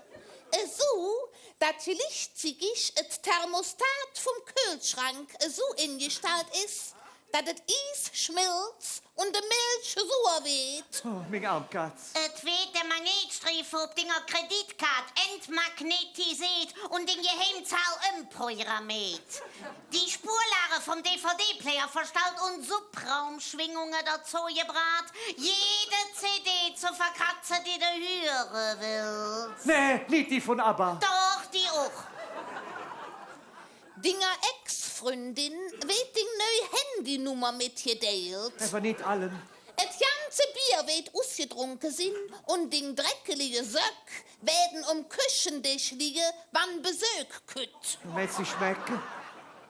esu, dat glich zick et Thermostat vum Köhlschrank esu engestallt es, dat et Ies schmelz un de Milch suer weed. Oh, ming ärm Katz. Et weed der Magnetstriefe op dinger Kreditkaat entmagnetiseet un en Geheimzahl ömprogrammeet. Die Spurlage vum D-V-D-Player verstallt un Subraumschwingunge dozo gebraht, jede C D ze verkratze, die de hüre wells. Nä, nit die vun ABBA. Doch, die och. Dinger Ex-Fründin weed ding neu Handynummer metgedeilt. Ävver nit allen. Et ganze Bier weed usgedrunke sin un ding dreckelige Söck weeden om Köchendesch lige, wann Besök kütt. Meins de, die schmecke?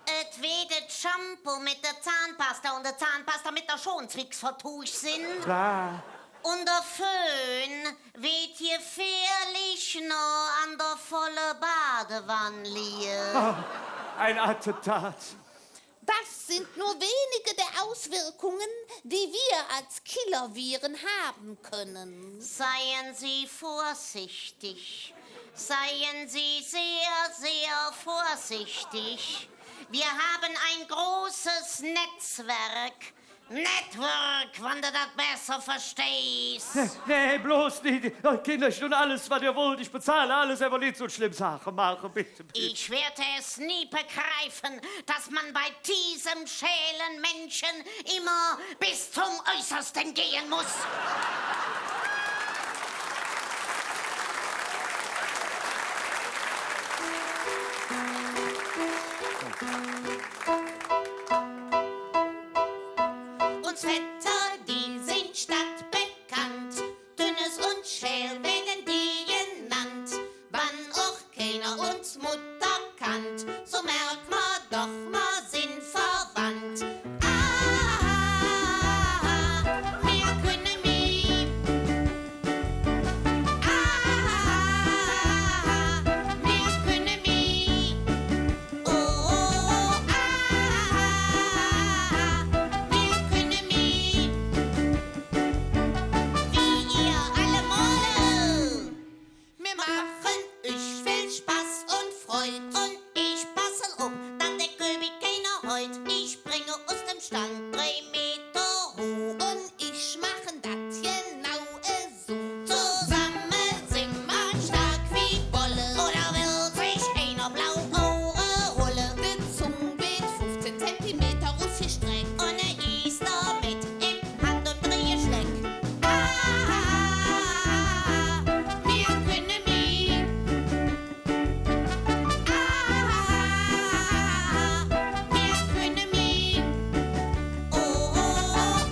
Et weed et Shampoo met der Zahnpasta un de Zahnpasta met der Schonzwix vertuusch sin. Bah. Un der Föhn weed gefährlich noh an der volle Badewann lige. Ah, ein Attentat. Das sind nur wenige der Auswirkungen, die wir als Killerviren haben können. Seien Sie vorsichtig. Seien Sie sehr, sehr vorsichtig. Wir haben ein großes Netzwerk. Network, wann do dat besser verstehs. Nä, nä, bloß nit. Ich kann üch dun alles, wat ehr wollt. Ich bezahl alles, ävver nit su schlemm Saache maache, bitte, bitte. Ich werde es nie begreifen, dass man bei diesem schälen Menschen immer bis zum Äußersten gehen muss. Uns Vetter, die sin stadtbekannt, Tünnes un Schäl weeden die genannt. Wann och keiner uns Mutter kannt, su merk mer doch, mer sin verwandt. Ah, mir künne mih. Ah, mir künne mih. Oh, oh, oh, ah, mir künne mih. Wie ehr allemole. Mir maache üch vill Spass un Freud un ich passe op, dat der Köbi keiner heut. Ich bränge us dem Stand drei Meter huh un ich maache dat genau esu. Zosamme sin mer stark wie Bolle, oder well sich einer blau Auge holle. De Zung weed fuffzehn Zentimeter usgestreck un hä es domet em Handumdrehgeschleck. Ah, mir künne mih. Ah, mir künne mih. Oh, ah,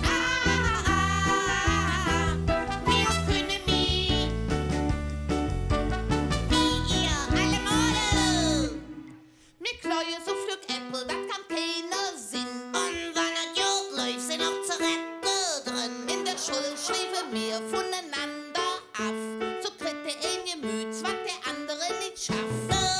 mir künne mih. Wie ehr allemole. Mir klaue su flöck Äppel, dat kann keiner sinn. Un wann et god läuf, sin och Zerette dren. En der Schull schrieve mir vunenander av. Su kritt der ein Gemüt, wat der andere nit schaff.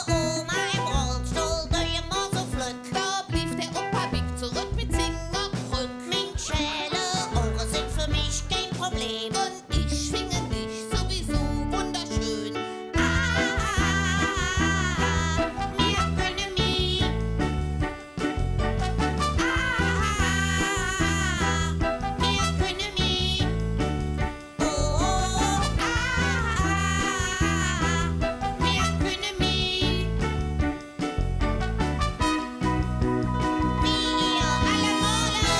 Oma em Rollstohl, dä immer su flöck. Do bliev der Opa Big zoröck met singer Kröck. Ming schäle Auge sin för mich kei Problem. Un ich finge dich suwiesu wunderschön. Ah, mir künne mih. Ah, mir künne mih. Oh, ah, mir künne mih. Wie ehr allemole.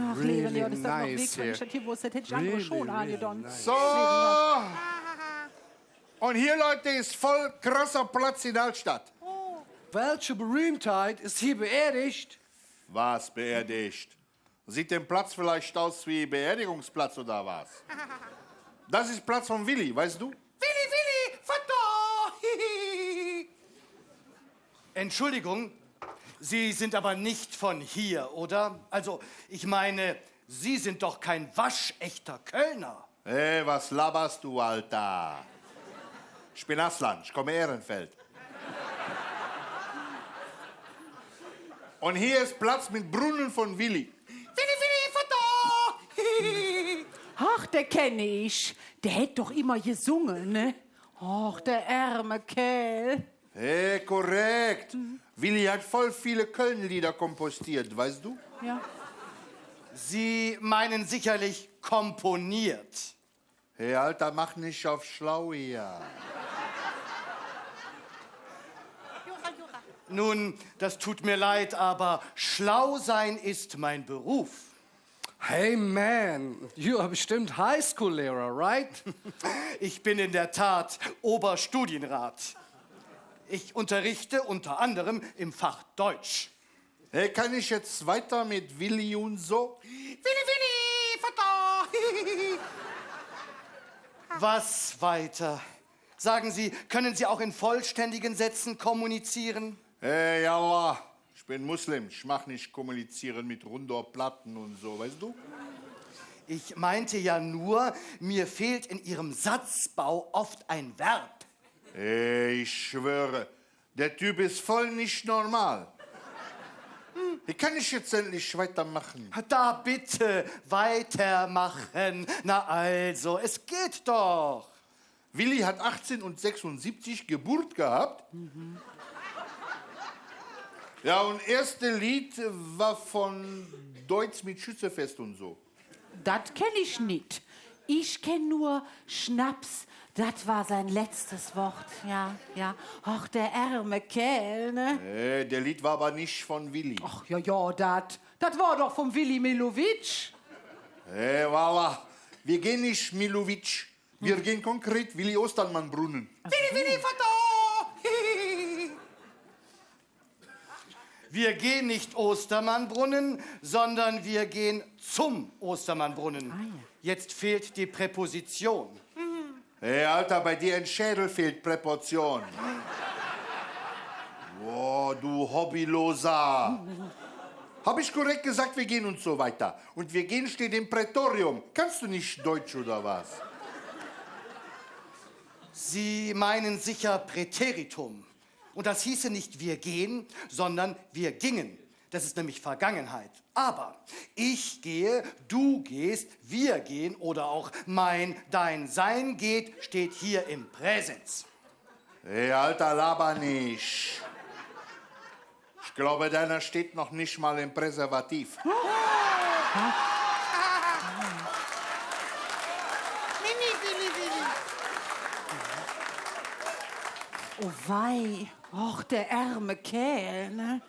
Ach, leeve Leute, es dat noch nix, wann ich dat hee woss, hätt ich andere schon aangedon. So. Un hee, Leute, es voll krasser Platz en Alstadt. Welche Berühmtheit ist hier beerdigt? Was beerdigt? Sieht der Platz vielleicht aus wie Beerdigungsplatz oder was? Das ist Platz von Willi, weißt du? Willi, Willi, Foto! Entschuldigung, Sie sind aber nicht von hier, oder? Also, ich meine, Sie sind doch kein waschechter Kölner. Ey, was laberst du, Alter? Ich bin Aslan, ich komme Ehrenfeld. Und hier ist Platz mit Brunnen von Willi. Willi, Willi, Foto! Ach, dä kenn ich. Dä hät doch immer gesunge, ne? Och, dä ärme Kääl. Hey, korrekt. Mhm. Willi hat voll viele Köln-Lieder kompostiert, weißt du? Ja. Sie meinen sicherlich komponiert. Hey, Alter, mach nicht auf schlau hier. Nun, das tut mir leid, aber schlau sein ist mein Beruf. Hey man, you are bestimmt Highschool-Lehrer, right? Ich bin in der Tat Oberstudienrat. Ich unterrichte unter anderem im Fach Deutsch. Hey, kann ich jetzt weiter mit Willi und so? Willi, Willi, Vater! Was weiter? Sagen Sie, können Sie auch in vollständigen Sätzen kommunizieren? Hey, Yallah, ich bin Muslim, ich mag nicht kommunizieren mit Runder Platten und so, weißt du? Ich meinte ja nur, mir fehlt in Ihrem Satzbau oft ein Verb. Ey, ich schwöre, der Typ ist voll nicht normal. Hm, Wie kann ich jetzt endlich weitermachen? Da bitte, weitermachen. Na also, es geht doch. Willi hat achtzehn und sechsundsiebzig Geburt gehabt. Mhm. Ja, und erste Lied war von Deutz mit Schützenfest und so. Dat kenn ich nit. Ich kenn nur Schnaps. Dat war sein letztes Wort. Ja, ja. Och, der ärme Kerl, ne? Äh, der Lied war aber nicht von Willi. Ach, ja, ja, dat. Dat war doch vom Willi Millowitsch. Äh, war, war. Wir gehen nicht Millowitsch. Wir gehen konkret Willi Ostermann Brunnen. Willi, Willi, Vater! Wir gehen nicht Ostermannbrunnen, sondern wir gehen zum Ostermannbrunnen. Ah, ja. Jetzt fehlt die Präposition. Hey, Alter, bei dir im Schädel fehlt Präportion. Boah, du Hobbyloser. Hab ich korrekt gesagt, wir gehen und so weiter. Und wir gehen steht im Prätorium. Kannst du nicht Deutsch oder was? Sie meinen sicher Präteritum. Und das hieße nicht wir gehen, sondern wir gingen. Das ist nämlich Vergangenheit. Aber ich gehe, du gehst, wir gehen oder auch mein, dein, sein geht, steht hier im Präsens. Ey, Alter, laber nicht. Ich glaube, deiner steht noch nicht mal im Präservativ. Mini, Willi, Willi. Oh wei, och, der ärme Kerl, ne?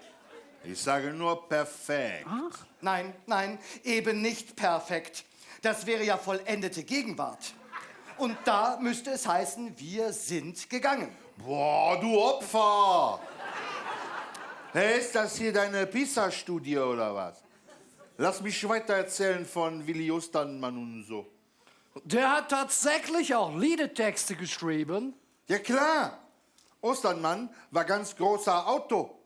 Ich sage nur perfekt. Ach. Nein, nein, eben nicht perfekt. Das wäre ja vollendete Gegenwart. Und da müsste es heißen, wir sind gegangen. Boah, du Opfer! Hey, ist das hier deine Pissstudio oder was? Lass mich weiter erzählen von Willi Ostermann und so. Der hat tatsächlich auch Liedertexte geschrieben? Ja klar. Ostermann war ganz großer Autor.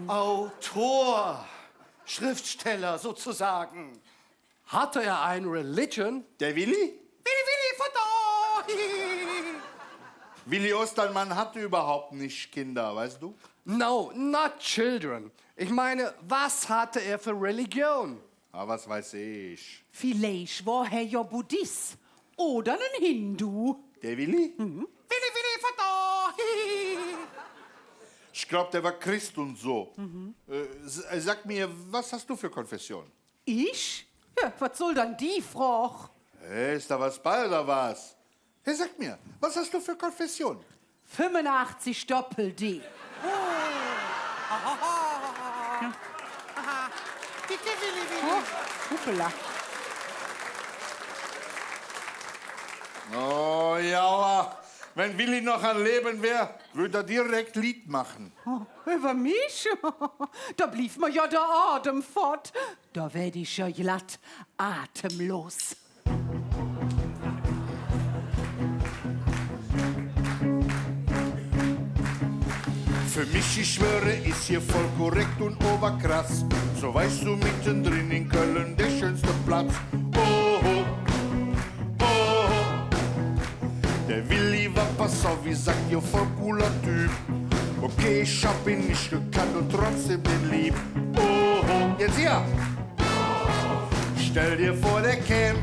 Autor, Schriftsteller sozusagen. Hatte er eine Religion? Der Willi? Willi, Willi, Foto! Willi Ostermann hatte überhaupt nicht Kinder, weißt du? No, not children. Ich meine, was hatte er für Religion? Ah, was weiß ich. Villeich wor hä jo Buddhis oder ene Hindu. Der Willi? Mhm. Willi, Willi, Vater! Ich glaub, der war Christ und so. Mhm. Äh, s-, äh, sag mir, was hast du für Konfession? Ich? Ja, wat soll dann die Frog? Hey, ist da was bei oder was? Hey, sag mir, was hast du für Konfession? Fünfundachtzig Doppel-D. Bitte, Willi, Willi. Oh, hoppala. Oh ja, aber wenn Willi noch am Leben wär, würd er direkt Lied machen. Oh, üvver mich? Do bliev mer jo der Atem fott. Do weed ich jo glatt atemlos. Für mich, ich schwöre, ist hier voll korrekt und oberkrass. So weißt du, mittendrin in Köln der schönste Platz. Oho, oho. Der Willi war, pass auf, wie sagt ihr, voll cooler Typ. Okay, ich hab ihn nicht gekannt und trotzdem den lieb. Oho, jetzt hier. Stell dir vor, der käm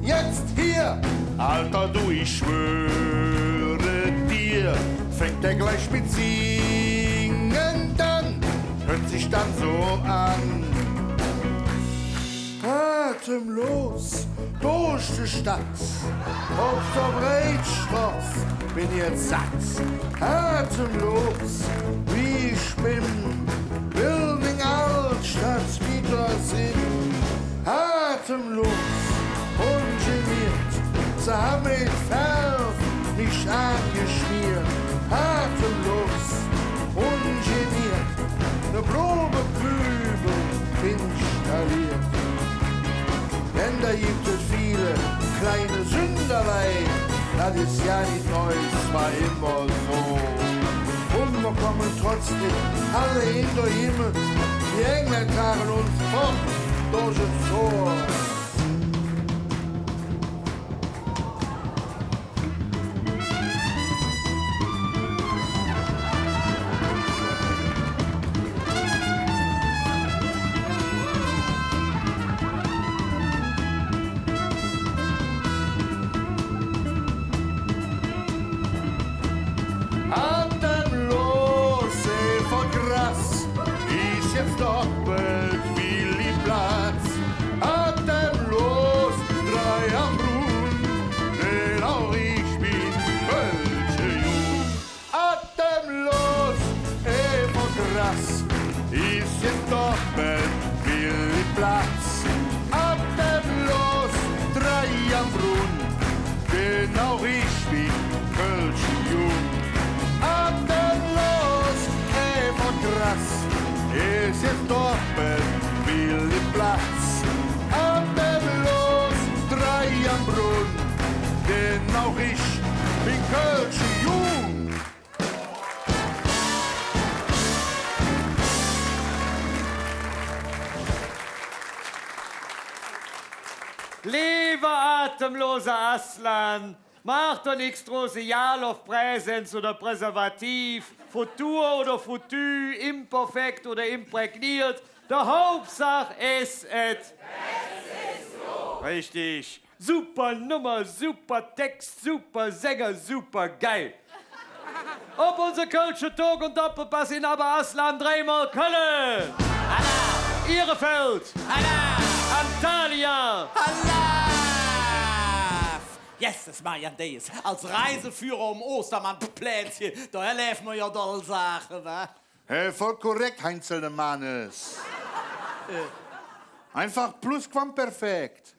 jetzt hier. Alter, du, ich schwöre dir, fängt er gleich mit Singen an. Hört sich dann so an. Atemlos durch die Stadt, auf der Breitstroß bin jetzt satt. Atemlos, wie ich bin, Building Altstadt, wie das in. Atemlos, ungeniert, sie haben mit Färb mich angeschmiert. Atemlos, ungeniert, ne Blumenkübel installiert. Denn da gibt et viele kleine Sünderlein, dat is jo nit neu, es war immer so. Un mer kommen trotzdem alle in der Himmel, die Engel tragen uns fort durch et Tor. Leeve atemlose Aslan, maach der nix drus, egal ov Präsens oder Präservativ, Futur oder Futü, imperfekt oder imprägniert. De Haupsaach, et es et. Richtig. Super Nummer, super Tex, super Sänger, super geil. Op unse kölsche Tog- un Doppelpass en Abba Aslan dreimol Kölle. Alaaf! Ihrefeld. Alaaf! Antalya. Alaaf! Jesses, Marianne Days. Als Reiseführer om Ostermann-Plätzche, do erläv mer jo doll Saache, wa? Hä, voll korrekt, Heinzelmannes. Äh. Einfach plusquamperfekt.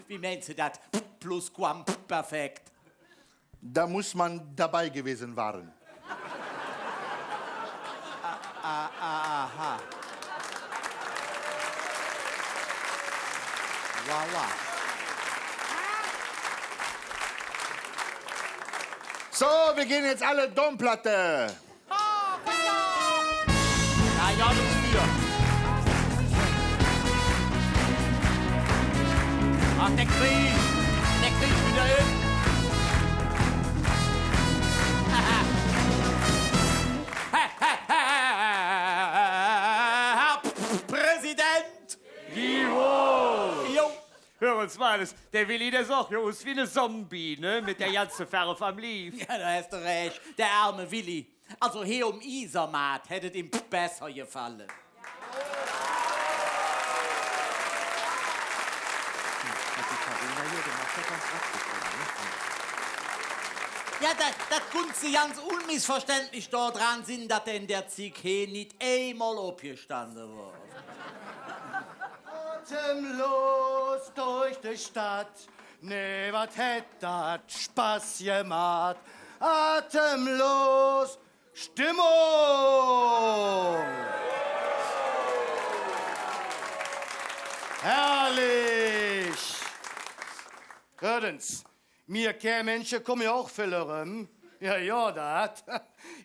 Wie meins do dat? Plusquamperfekt. Da muss man dabei gewesen waren. A-, a-, a-, aha. Voilà. So, wir gehen jetzt alle Domplatte. Ja, ja, do es hä. Ach, dä kriecht. Dä kriecht widder en. Präsident! Jawohl! Jo. Hür ens, Mannes, dä Willi, dä sohch jo us wie ene Zombie, ne? Met der ganze Färv am Lief. Jo, do häs de rääch. Dä ärme Willi. Alsu, hee om Iesermaat hätt et im besser gefalle. Jo, dat, dat kunnts de ganz unmissverständlich dodran sinn, dat hä en der Zigg hee nit eimol opgestande wor. Atemlos durch de Stadt, nee, wat hät dat Spass gemaht. Atemlos Stimmung! Herrlich! Hürt ens, mir Kämännche kumme jo och vill eröm. Jo, jo, dat.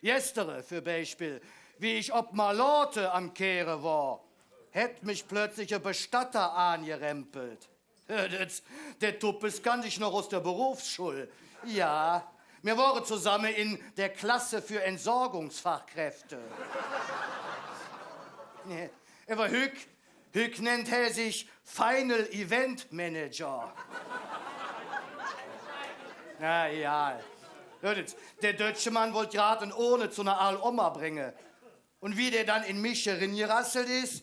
Gestere, för Beispill, wie ich op Melote am Kehre wor, hät mich plötzlich e Bestatter aangerempelt. Hürt ens, dä Tuppes kannt ich noch us der Berufsschull. Jo, mir wore zosamme en der Klasse för Entsorgungsfachkräfte. Nä, ävver hügg, hügg nennt hä sich Final Event Manager. Na jo. Hürt ens, der Dötschemann wollt grad en Urne zo ner aal Oma bränge. Un wie dä dann en Misch eringerasselt es,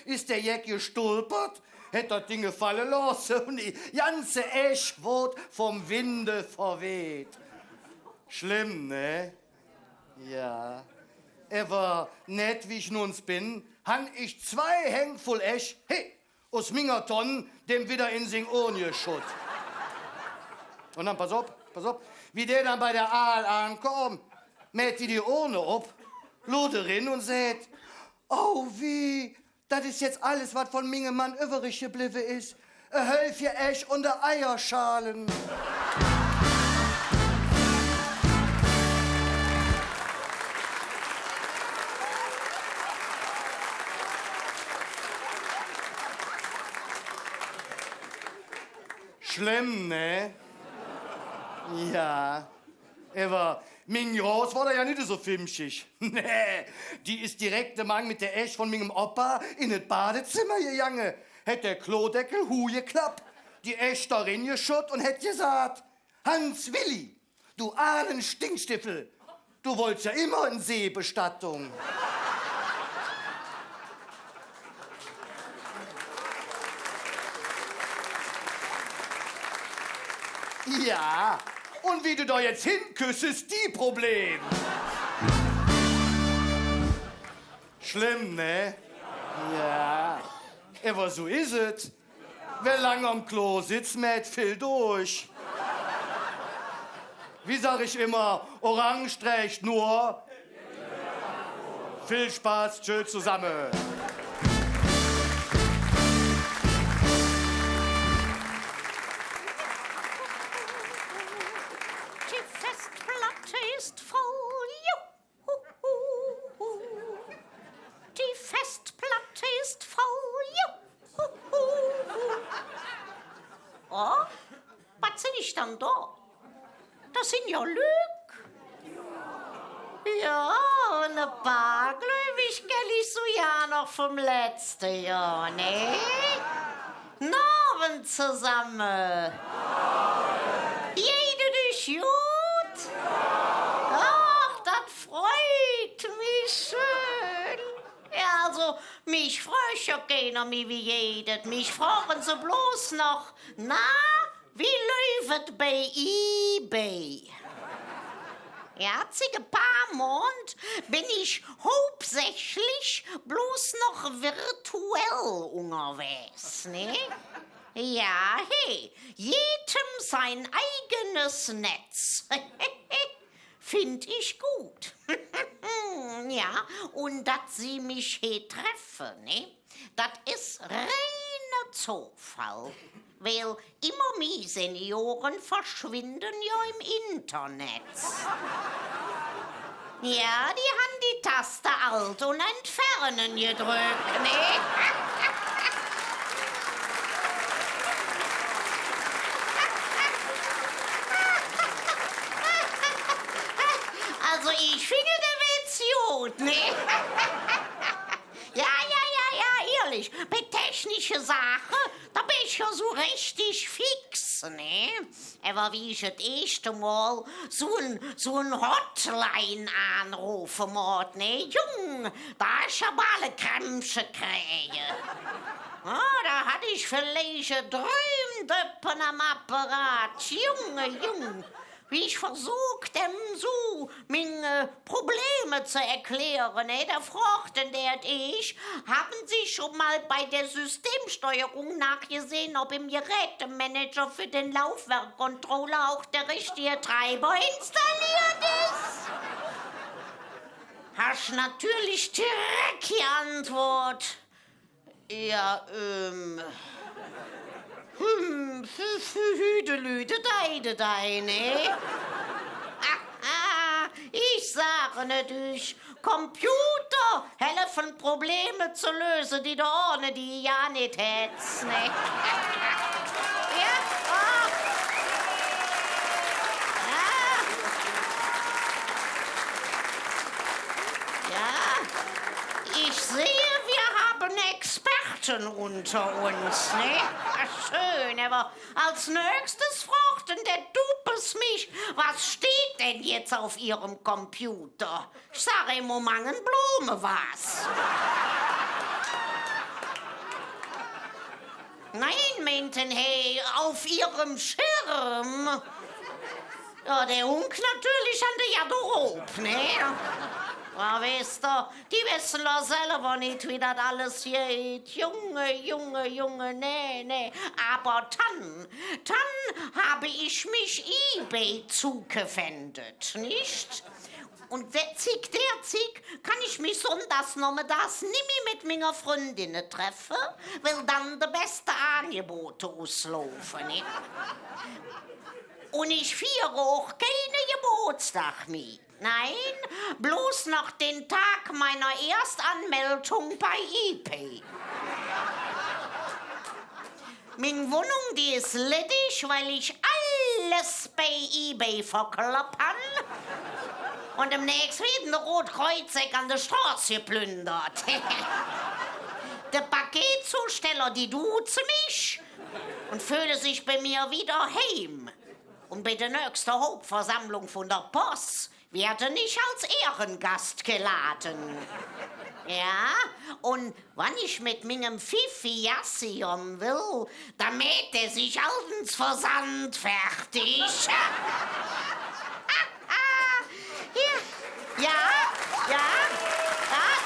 es dä Jeck gestolpert, hät dat Ding falle looße un die ganze Esch woodt vum Winde verweht. Schlemm, ne? Jo. Ävver nett, wie ich nu ens ben, han ich zwei Häng vull Esch, he, us minger Tonn däm widder en sing Urn geschutt. Un dann, pass op, pass op, wie dä dann bei der Aal aankom, mäht die die Urn op, luurt eren un säht: „Au wih, dat es jetz alles, wat vun mingem Mann üvvrig geblevve es. E Hälfche Esch un de Eierschale.“ Schlemm, ne? Jo. Ävver ming Groß wor do jo nit esu fimschig. Nä, die es direk mang met der Esch vun mingem Opa en et Badezemmer gegange, hät der Klodeckel huhgeklapp, die Esch do eren geschutt un hät gesaht: „Hans Willi, du ahle Stinkstiftel, du wollts jo immer en Seebestattung.“ Jo, un wie do do jetz hinküss, es ding Problem. Schlemm, ne? Jo, ävver su es et. Wä lang am Klo setz, mäht vill durch. Wie sag ich immer, Orange trägt nur. Viel Spaß, tschö zusammen. Die Festplatte ist voll. Hu, hu, hu. Die Festplatte ist voll. Ju, hu, hu, hu. dann do. Dat sin jo Lück. Jo, un e paar, gläuv ich, kenn ich sugar noch vum letzte Johr, ne? Nor en zesamme. Geiht et üch god? Ach, dat freut mich schön. Jo, alsu, mich frög jo keiner mih, wie geiht et. Mich froge se bloß noch: „Na, wie läuf et bei eBay?“ Jo, zick e paar Mond ben ich hauptsächlich bloß noch virtuell ungerwägs, ne? Jo, he, jedem sein eigenes Netz. Find ich god. Jo, un dat Se mich he treffe, ne? Dat es reine Zofall, weil immer mih Seniore verschwinde jo em Internet. Jo, die han die Taste Alt un Entferne gedröck, ne? Alsu, ich finge der Witz god, ne? Jo, jo, jo, jo, ihrlich, bei technische Saache, do ben ich jo su richtig fix, ne? Ävver wie ich et eeschte Mol su en, su en Hotline aanrofe moot, ne? Jung, do han ich ävver bal e Krämpche kräge. Jo, do hatt ich villeich e Dräumdeppe am Apparat. Junge, Jung. Wie ich versök, däm su minge Probleme ze erkläre, ne, do frog dä et eesch: „Haben Sie schon mal bei der Systemsteuerung nachgesehen, ob im Gerätemanager für den Laufwerkcontroller auch der richtige Treiber installiert ist?“ Han ich natörlich direk geantwoot: „Jo, ähm, hm, för, för Hüdelüde, Deidedei, ne?“ Ich sage natörlich, Computer helfen, Probleme zu lösen, die du ohne die gar nit hättest, ne? Jo, ah. Jo. Jo. Ich sehe, wir haben Experten unter uns, ne? Schön, ävver als nächstes frog dä Duppes mich: „Was steht denn jetzt auf Ihrem Computer?“ Ich sag: „Em Momang en Blomevas.“ „Nein“, meint hä, „auf Ihrem Schirm.“ Jo, dä Hungk natörlich an de Garderob, ne? Jo, weiß de, die wesse doch selver nit, wie dat alles geiht. Junge, Junge, Junge, nä, nä. Ävver dann, dann habe ich mich eBay zugewendet, nicht? Un zick dä Zigg kann ich mich sonndags nommedags nimmih met minger Fründinne treffe, weil dann de beste Angebote uslaufe, ne? Un ich fiere och keine Gebootsdag mih. Nein, bloß noch den Tag meiner Erstanmeldung bei eBay. Ming Wonnung, die es leddig, weil ich alles bei eBay verklopp han. Un demnächs weeden de Rotkreuzsäck an der Stroß geplündert. De Paketzusteller, die duze mich un föhle sich bei mir wie doheim. Un bei der nächste Hauptversammlung vun der Poss weede ich als Ehrengast gelade. Jo, un wann ich met mingem Fifi Gassi gonn well, dann mäht dä sich allt ens versandfertig. Jo, jo, jo, jo,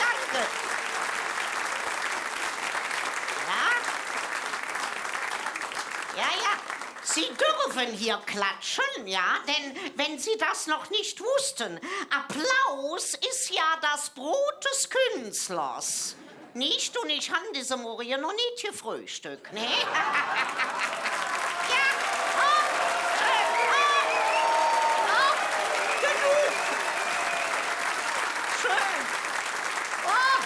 danke. Jo, jo, jo. Sie dürfen hier klatschen, ja, denn wenn Sie das noch nicht wussten, Applaus ist ja das Brot des Künstlers. Nicht? Un ich han dä Morge noch nit gefröhstück, ne? Jo, oh, schön, oh, oh, genug. Schön. Oh.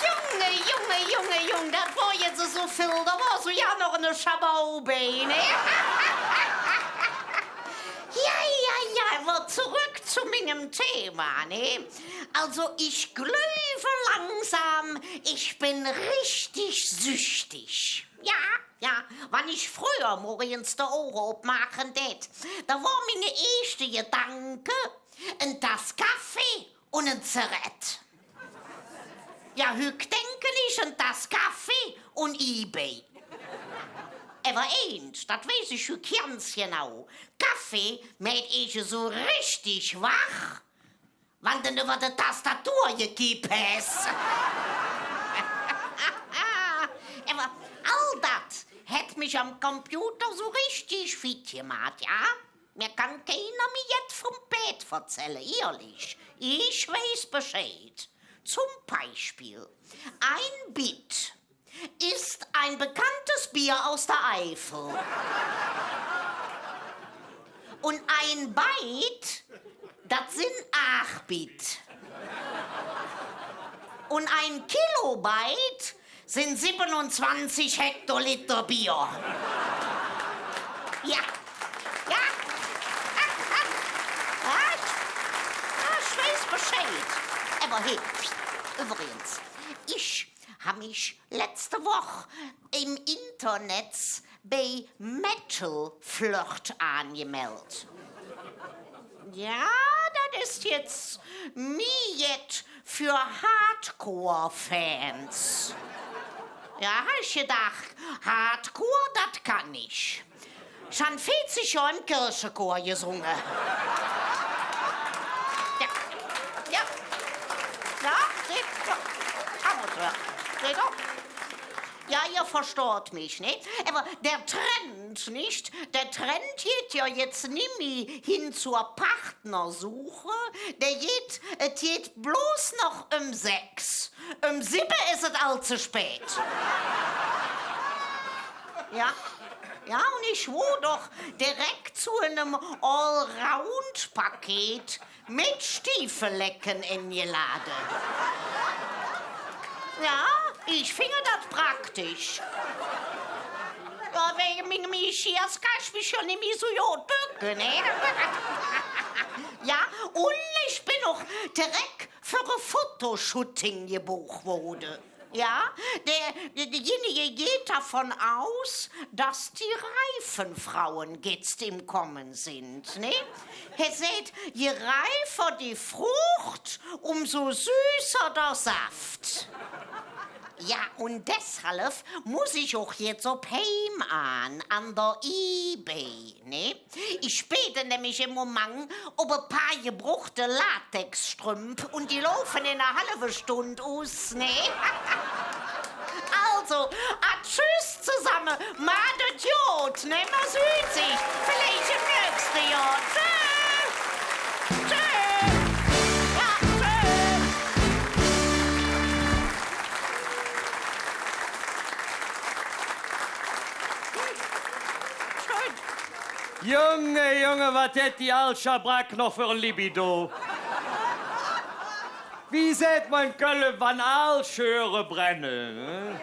Junge, Junge, Junge, Junge, dat wor jetz su vill. Wors do jo noch ene Schabau bei, ne? Jo, jo, jo, ävver zoröck zo mingem Thema, ne? Alsu, ich gläuv langsam, ich ben richtig süchtig. Jo, jo, wann ich fröher morgens de Auge opmaache dät, do wor minge eeschte Gedanke, en Tass Kaffee un en Zigarett. Jo, hügg denke ich, en Tass Kaffee un eBay. Ävver eins, dat weiß ich hügg ganz genau. Kaffee mäht esu richtig wach, wann dä üvver de Tastatur gekipp es. Ävver all dat hät mich am Computer su richtig fit gemaht, jo? Mir kann keiner mih jet vum Pääd verzälle, ihrlich. Ich weiß Bescheid. Zum Beispiel, ein Bit ist ein bekanntes Bier aus der Eifel. Und ein Byte, dat sin aach Bit. Und ein Kilobyte sin sibbenunzwanzig Hektoliter Bier. Jo. Jo. Jo, ich weiß Bescheid. Ävver hey, üvvrigens, ich han mich letzte Woch em Internet bei Metal Flirt aangemeldt. Jo, dat es jetz mih jet för Hardcore-Fans. Jo, han ich gedaach, Hardcore, dat kann ich. Ich han veezig Johr em Kirchechor gesunge. Jo, jo. Jo, seht, jo. Hammer, jo. Seht ehr? Jo, ehr verstoht mich, ne? Ävver der Trend, nit? Der Trend geiht jo jetz nimmi hin zur Partnersuche. Der geiht, et geiht bloß noch öm Sex. Öm sibbe es et all ze spät. Jo, jo, un ich wor doch direk zo enem Allround-Paket met Stiefelecke engelade. Jo, ich finge dat praktisch. Jo, wäge mingem Geschirr kann ich mich jo nimmi su god böcke, ne? Jo, un ich ben och direk för e Fotoshooting gebuch woode. Jo, der, der, derjenige geht davon aus, dass die reifen Frauen jetzt im Kommen sind, ne? Hä säht, je reifer die Frucht, umso süßer der Saft. Jo, un deshalv muss ich och jetz op Heim aan, an der eBay, ne? Ich beede nämlich em Momang op e paar gebruchte Latexstrümp un die laufe en ener halve Stund us, ne? Alsu, a tschüss zesamme, maht et god, ne? Mer süht sich villeich em nächste Johr. Tschüss! Tschüss! Jo, tschüss! Schön. Junge, Junge, wat hät die aal Schabrack noch för en Libido? Wie säht mer en Kölle, wann aal Schöre brenne, ne?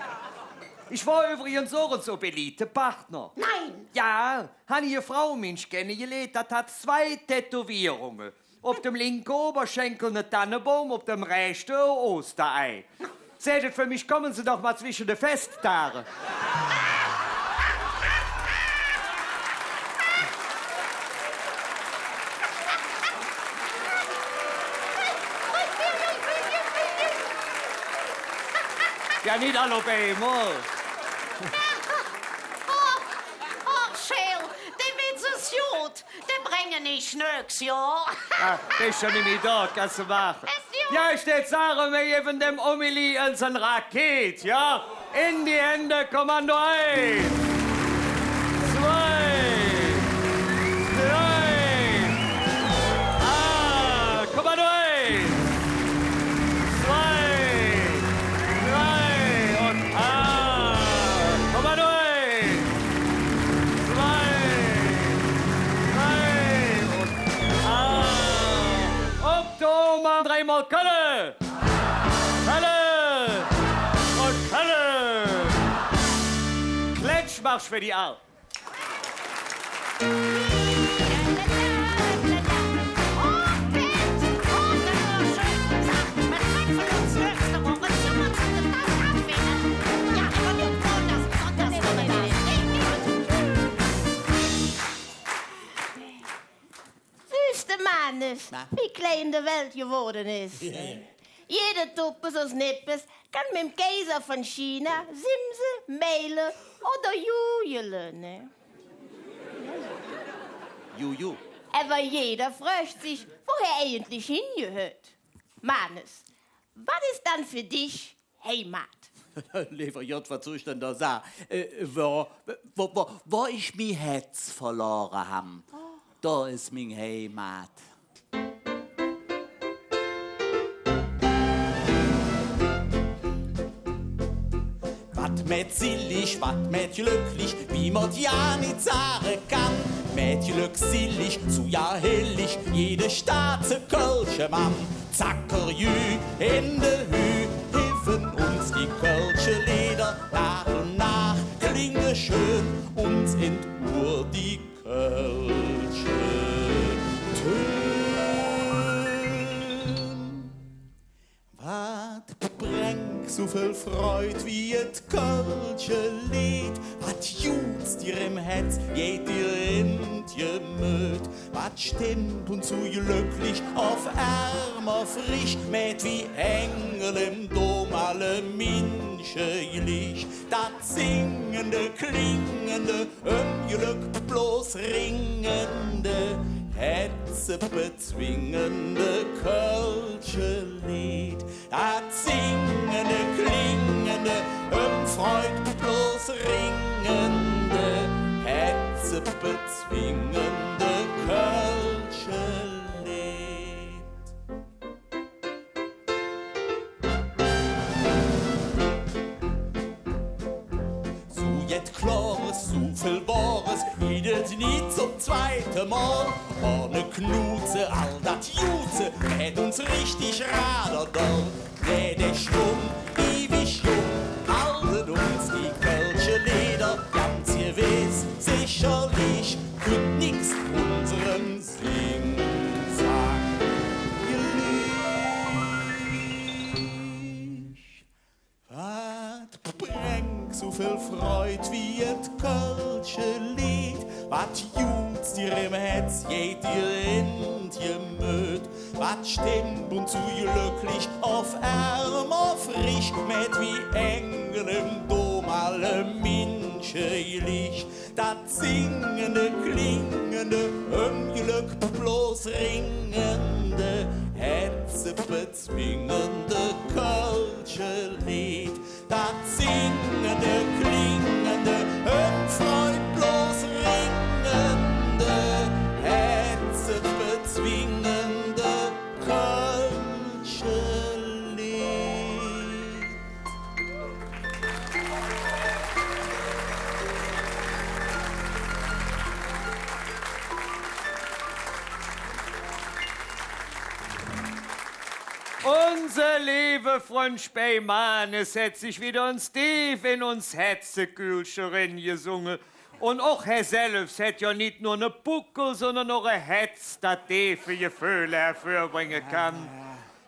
Ich wor üvvrigens och ens op Elite-Partner. Nein! Jo, han ich e Frauminsch kennegeliert, dat hät zwei Tätowierunge. Op dem linke Oberschenkel ne Tannebaum, op dem rächte e Ostereei. Säht et för mich: „Kommen Sie doch mal zwischen de Festtage.“ Jo, nit all op eimol. Och, och, Schäl, dä Witz es god. Dä bränge ich nöchs Johr. Jo, bes jo nimmi do, kanns de maache. Es jo. Jo, ich dät sage, mer gevve dem Omeli ens en Raket, jo? En de Händ, Kommando eins, zwei, drei. Ah, Kommando eins, zwei, drei un ah, Kommando eins, zwei, drei un ah. Op de Oma, dreimol Kölle! Kölle! Un Kölle! Marsch för die Aal. Sühs de, Mannes, wie klein de Welt gewoode es. Jede Tuppes un Nippes kann mem Kaiser vun China simse, meile oder jujele, ne? Juju. Ävver jeder frög sich, wo hä eigentlich hingehööt. Mannes, wat es dann för dich Heimat? Leever Godd, wat soll ich dann do sage? Äh, wo, wo, wo, wo ich mi Hätz verlore han, do es ming Heimat. Wat mäht sillig, wat mäht glöcklich, wie mer et jo nit sage kann. Mäht glöcksillig, su jo hellig, jede Stadt ze kölsche Mann. Zackerjü, Händel hüh, hevven uns die kölsche Leeder, noh un noh klinge schön uns en et Uhr die kölsche Tön. Wat brängk su vill Freud wie et kölsche Leed, wat juuzt dir em Hätz, jeiht dir en et Gemööt, wat stemmp uns su glöcklich, op ärm, op rich, mäht wie Engel em Dom alle Minsche glich. Dat singende, klingende, öm Glöck bloß ringende, hätzebezwingende kölsche Leed. Dat singende, klingende, öm Freud bloß ringende, hätzebezwingende kölsche Leed. Su jet Klores, su vill Wohres, gitt et nit zom zweite Mol. Ohne Knuze, all dat Juze, mäht uns richtig radedoll. Mäht der Schwung iwig jung, halde uns die kölsche Leeder ganz gewess, secherlich, kütt nix unserem Singsang glich. Wat brängk su vill Freud wie et kölsche Leed, wat juuzt dir em Hätz, jeiht dir en et Gemööt, wat stemmp uns su glöcklich, op ärm, op rich, mäht wie Engel em Dom alle Minsche glich. Dat singende, klingende, öm Glöck bloß ringende, hätzebezwingende kölsche Leed. Dat singende, klingende, öm Freud bloß ringende, hätzebezwingende kölsche Leed. Unse leeve Fründ Speimanes hät sich widder ens deef en uns Hätzekühlche erengesunge. Un och hä selvs hät jo nit nor ene Puckel, sondern och e Hätz, dat deefe Geföhle ervörbränge kann.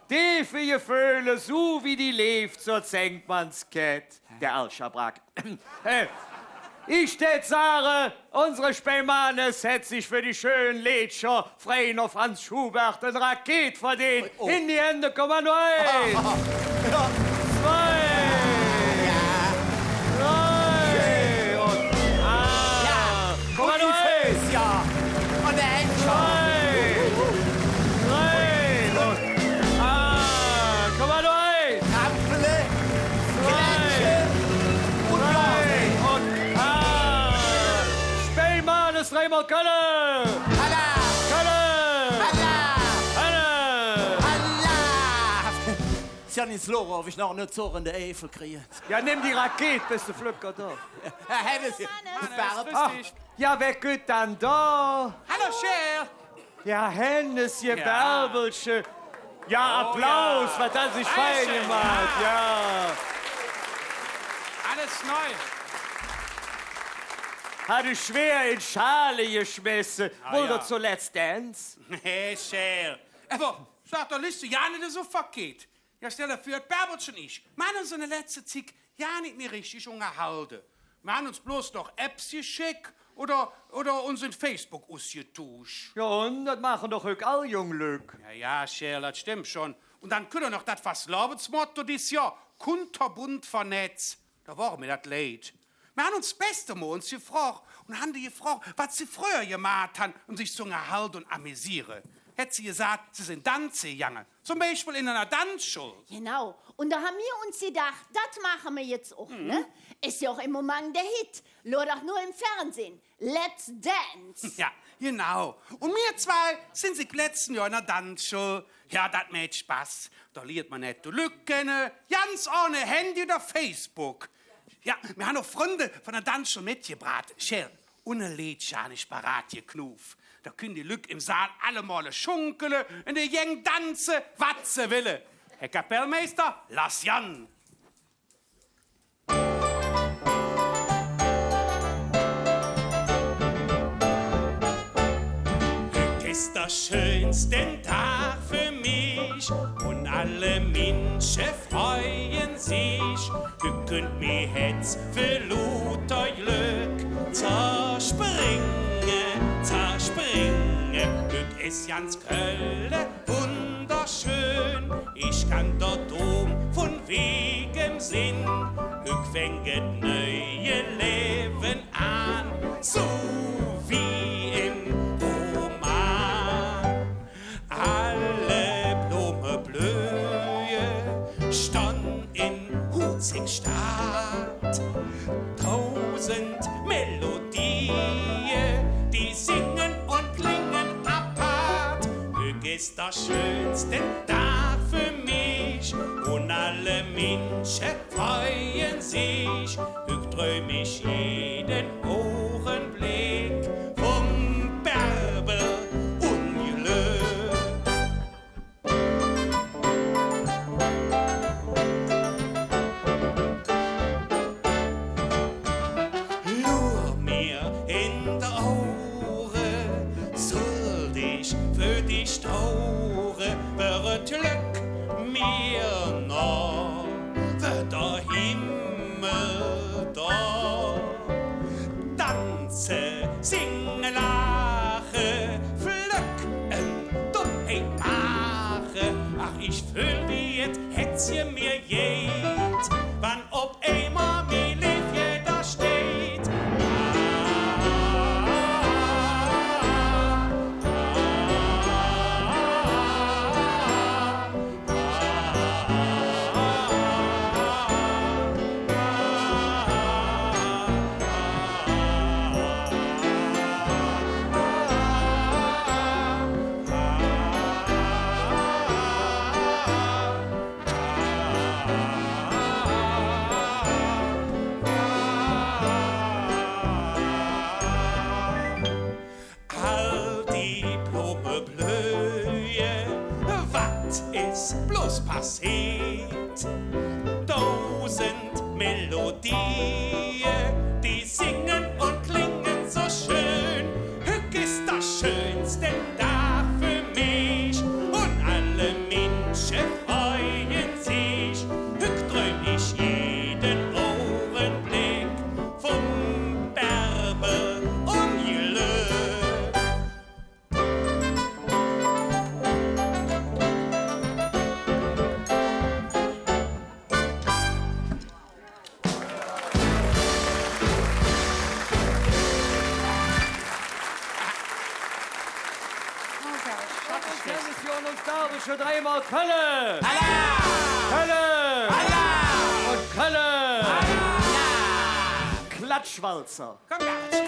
Deefe Geföhle, su wie die Leev zor Zänkmannskätt, der Alschabrack. Äh, ich dät sage, unse Speimanes hät sich för die schön Leedcher Freiner Franz Schubert en Raket verdeent. Oh, oh. En de Händ, kumm ens! Jo. Zwei. Jo. Drei. Schön. Un, ah. Jo. Kumm ens! Jo. Un der Händcher. Drei. Drei. Un, ah. Kumm ens! Trampele. Zwei. Klatsche. Un drei. Un, ah. Speimanes, dreimol Kölle. Alaaf! Kölle! Alaaf! Kölle! Alaaf! Es jo nit logisch, ov ich noch ene Zog en de Eifel krige. Jo, nemm die Raket, bes de flöcker do. Herr Hennes, Mannes, grüß dich. Jo, wä kütt dann do? Hallo, Cher. Jo, Hennes, Ihr Bärbelche. Jo, Applaus, wat hät sich fein gemaht. Jo. Alles neu. Hat dich schwer en Schale geschmesse. Ah, wor dat jo zo Let's Dance? Nä, Schäl. Ävver, sag, dat es jo nit esu verkeht. Jo, stell der vör, et Bärbelche un ich, mer han uns en der letzte Zigg jo nit mih richtig ungerhalde. Mer han uns bloß noch Apps gescheck oder, oder uns en Facebook usgetuusch. Jo, un dat maache doch hügg all jung Lück. Jo, jo, Schäl, dat stemmp schon. Un dann kütt jo noch dat Fastelovendsmotto dis Johr: kunterbunt vernetz. Do wor mer dat leid. Mer han uns Beste mol uns gefrog un han die gefrog, wat se fröher gemaht han, öm sich ze ungerhalde un amüsiere. Hät se gesaht, se sin danze gegange. Zom Beispill en ener Danzschull. Genau. Un do han mer uns gedaach, dat maache mer jetz och, ne? Es jo och em Momang der Hit. Lor doch nor em Fernsehen. Let's Dance. Jo, genau. Un mir zwei sin sick letztem Johr en der Danzschull. Jo, dat mäht Spass. Do liert mer nette Lück kenne, ganz ohne Handy oder Facebook. Jo, mir han och Fründe vun der Danzschull metgebraht. Schäl, un e Leedche han ich parat geknuuv. Do künne die Lück em Saal allemole schunkele un de Gäng danze, wat se welle. Herr Kapellmeister, loss gonn! Hück es der schönste Dag för mich un alle Minsche freue sich. Hück künnt mi Hätz vör luuter Glöck zerspringe, zerspringe. Hück es ganz Kölle wunderschön, ich kann der Dom vun wigem sinn. Hück fängk et neue Levve aan, su wie em Roman. Alle Blome blöhe, stonn en hutzig Stadt. Dausend Melodie, die singe un klinge apart. Hück es der schönste Dag för mich un alle Minsche freue sich. Hück dröm ich jede Augebleck vum Bärbel un Glöck. Luur mir en de Auge, sollt ich för dich traure, wör et Glöck mir noh, wör der Himmel do. Danze, singe, laache, flöck en Dummheit maache. Ach, ich föhl, wie et Hätzche mir geiht, wann op eimol mi Leevche do steiht. All die Blome blöhe, wat es bloß passeet? Dausend Melodie, die singe un klinge su schön. Hück es der schönste Dag för mich un alle Minsche freue sich. Hück dröm ich jede Augebleck vum Bärbel un Glöck. Un uns Bärbelche dreimol Kölle! Alaaf! Kölle! Alaaf! Un Kölle! Alaaf! Klatschwalzer! Komm, Bärbelche!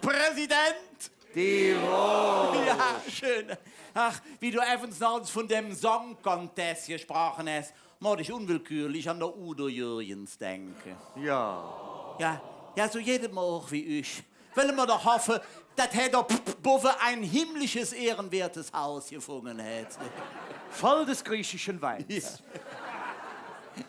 Präsident! Die Wohl! Jo, schön. Ach, wie do evvens noch vun dem Song Contest gesproche häs, moot ich unwillkürlich an der Udo Jürgens denke. Jo. Jo, jo, su geiht et mer och wie üch. Welle mer doch hoffe, dat hä do bovve e himmlisches, ehrenwertes Haus gefunge hät. Voll des griechischen Weins. Jo.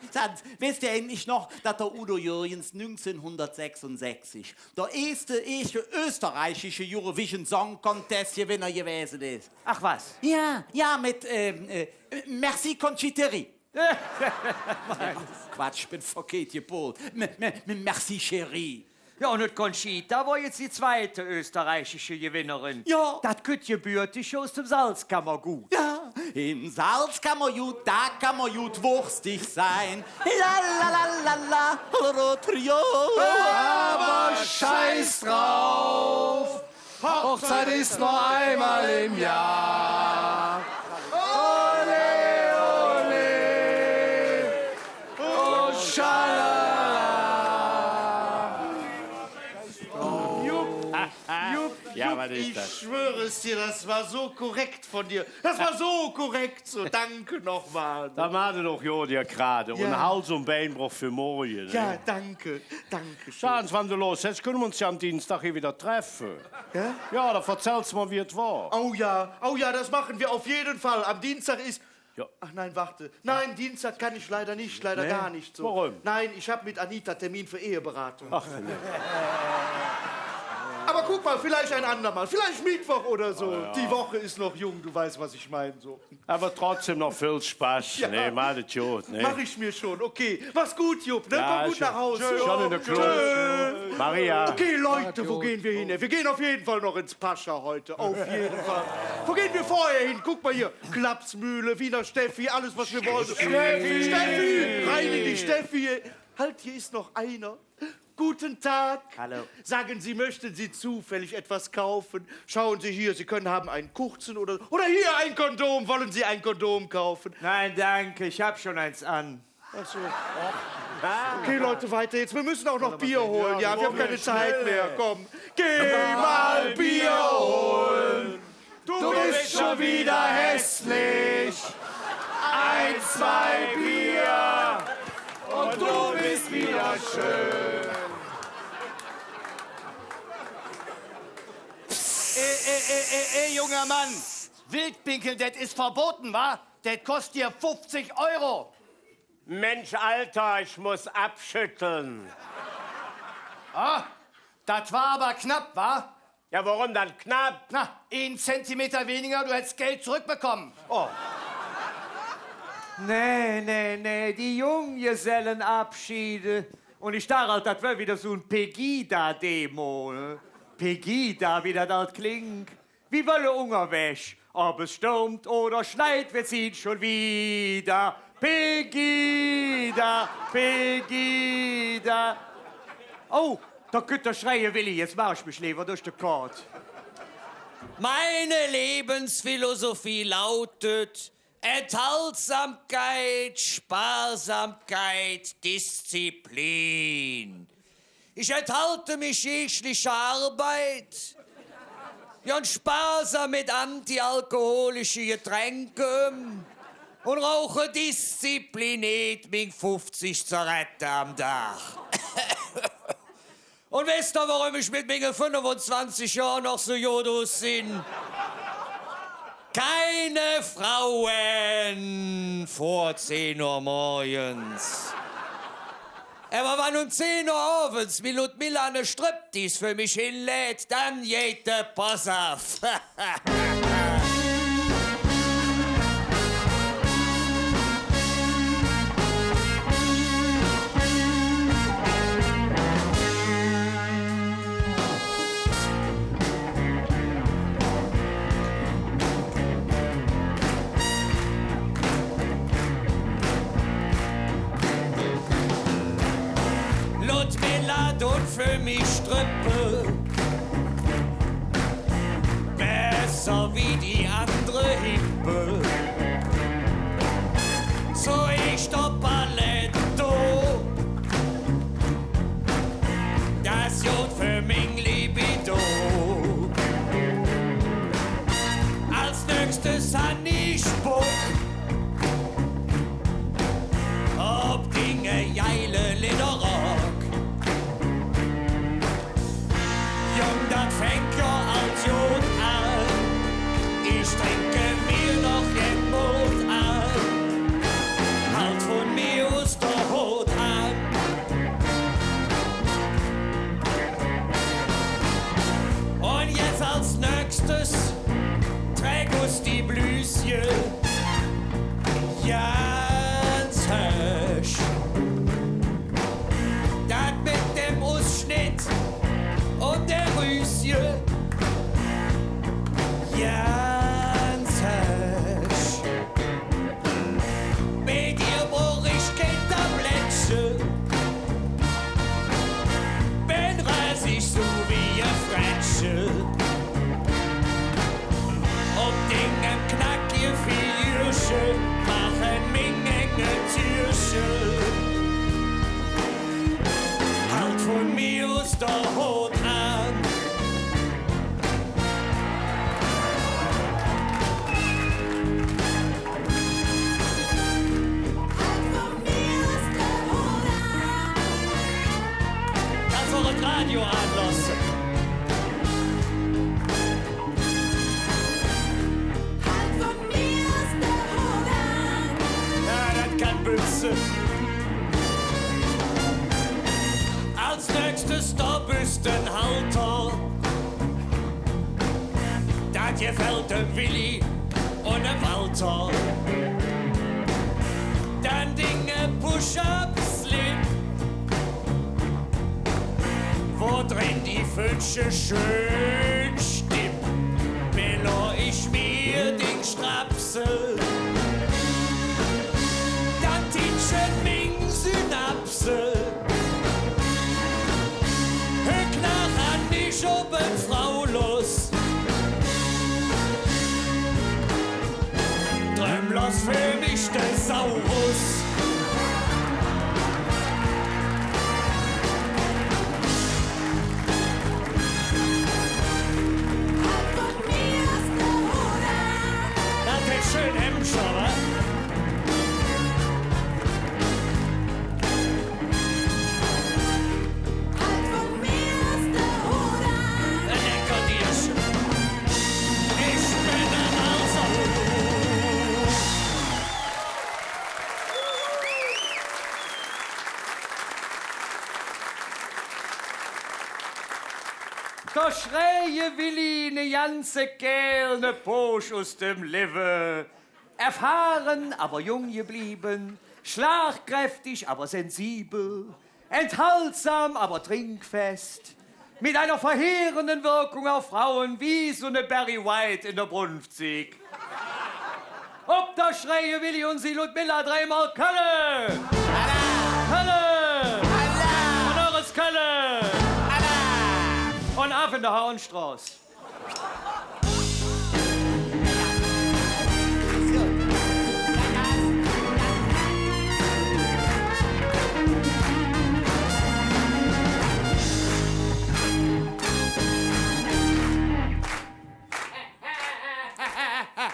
Sag, wesst ehr eigentlich noch, dat der Udo Jürgens nüngzehnhundertsechsunsechzig der eeschte, eeschte österreichische Eurovision Song Contest Gewinner gewäse es? Ach was? Jo, jo, met, ähm, äh, Merci Conchiterie. Quatsch, ich ben verkeht geboore. M-, m-, m-, Merci Chérie. Jo, un et Conchita wor jetz die zweite österreichische Gewinnerin. Jo. Dat kütt gebürtig us dem Salzkammergut. Jo. Im Salzkammergut, do kann mer god wurstig sin. La, la, la, la, la, la, la, trio. Aber scheiß drauf. Hochzeit ist nur einmal im Jahr. Ole, ole, oh, schalala. Jupp, Jupp, jo, Jupp, wat es ich dat? Schwör es dir, das war so korrekt von dir. Das war so korrekt. So, danke nochmal. Dat maht ehr doch god, ehr Krade. Jo. Un Hals- un Beinbroch för morge, ne? Jo, danke. Dankeschön. Sag ens, wann do Loss häs, künne mer uns jo am Dingsdag hee widder treffe. Jo? Jo, do verzälls mer, wie et wor. Oh jo, oh jo, das machen wir auf jeden Fall. Am Dienstag ist, jo. Ach nein, warte. Nein, Dienstag kann ich leider nicht, leider gar nicht so. Nee? Woröm? Nein, ich hab mit Anita Termin für Eheberatung. Ach, nee. Aber guck mal, vielleicht ein andermal, vielleicht Mittwoch oder so. Ah, jo. Die Woche ist noch jung, du weißt, was ich meine, so. Ävver trotzdäm noch vill Spass, ne? Jo. Maht et god, ne? Mach ich mir schon. Okay, mach's gut, Jupp, ne? Jo, komm gut nach Hause. Tschö. Schon en der Klo. Tschö. Maria. Okay, Leute, wo gehen wir hin? Wir gehen auf jeden Fall noch ins Pascha heute. Auf jeden Fall. Wo gehen wir vorher hin? Guck mal hier. Klapsmühle, Wiener Steffi, alles, was wir wollen. Steffi! Steffi! Rein in die Steffi. Halt, hier ist noch einer. Guten Tag. Hallo. Sagen Sie, möchten Sie zufällig etwas kaufen? Schauen Sie hier, Sie können haben einen kurzen oder, oder hier ein Kondom. Wollen Sie ein Kondom kaufen? Nein, danke, ich hab schon eins an. Ach so. Okay, Leute, weiter jetzt. Wir müssen auch noch Bier holen. Ja, wir haben keine Zeit mehr. Komm. Geh mal Bier holen. Du bist schon wieder hässlich. Ein, zwei Bier und du bist wieder schön. Äh, äh, äh, äh, äh, junger Mann, Wildpinkeln, dat is verboten, wa? Dat kost dir fuffzig Euro. Mensch, Alter, ich muss abschütteln. Ah, dat war aber knapp, wa? Ja, warum dann knapp? Na, ein Zentimeter weniger, du hättest Geld zurückbekommen. Oh. Nä, nä, nä, die Junggesellenabschiede. Un ich daach ald, dat wör widder su en Pegida-Demo, ne? Pegida, wie dat ald klingk. Wie wölle unger weg. Ob es stürmt oder schneit, wir ziehen schon wieder. Pegida, Pegida. Oh, do kütt der Schreie Willi, jetz maach ich mich leever durch de Kord. Meine Lebensphilosophie lautet: Enthaltsamkeit, Sparsamkeit, Disziplin. Ich enthalte mich jeglicher Arbeit, bin sparsam mit antialkoholische Getränke un rauche diszipliniert ming fuffzig Zigarette am Dag. Un wesst ehr, woröm ich met minge fünfunzwanzig Johr noch su god ussinn? Keine Frauen vor zehn Uhr morgens. Ävver wann öm zehn Uhr ovends mi Ludmilla ne Striptease för mich hinläht, dann geiht de Poss av. Ludmilla deit för mich strippe, besser wie die andere Hippe. Zoeesch der Balletto, dat es god för ming Libido. Als nächstes Als nächstes träg us die Blüsche ganz höösch. Dat met dem Usschnedd un der Rüsche ganz höösch. Bei dir bruch ich kein Tablettche, ben räs ich su wie e Frettche. Op dingem knackige Figürche, maache ming enge Türche. Halt vun mir us der Hot aan. Kannst doch et Radio aanlooße. Jo, dat kann Bütze. Als nächstes der Büstenhalter. Dat gefällt dem Willi un dem Walter. Dann dinge Push-up-Slip, wo dren die Föttche schön stipp. Belo ich mir ding Strapsel, dann titschen ming Synapse. Hück nach an die Schoppe Frau los. Dröm los för mich de Sau us. Dat es schön Hemdscher, wa? Lecker Dierche. Ich ben en Alser. Der schräge Willi, ne ganze Kääl, ne Poosch us dem Levve. Erfahren, aber jung geblieben, schlagkräftig, aber sensibel, enthaltsam, aber trinkfest, mit einer verheerenden Wirkung auf Frauen, wie su ne Barry White en der Brunft sick. Op der schräge Willi un si Ludmilla dreimol Kölle! Kölle! Un noch ens Kölle! Un av en de Hauenstroß!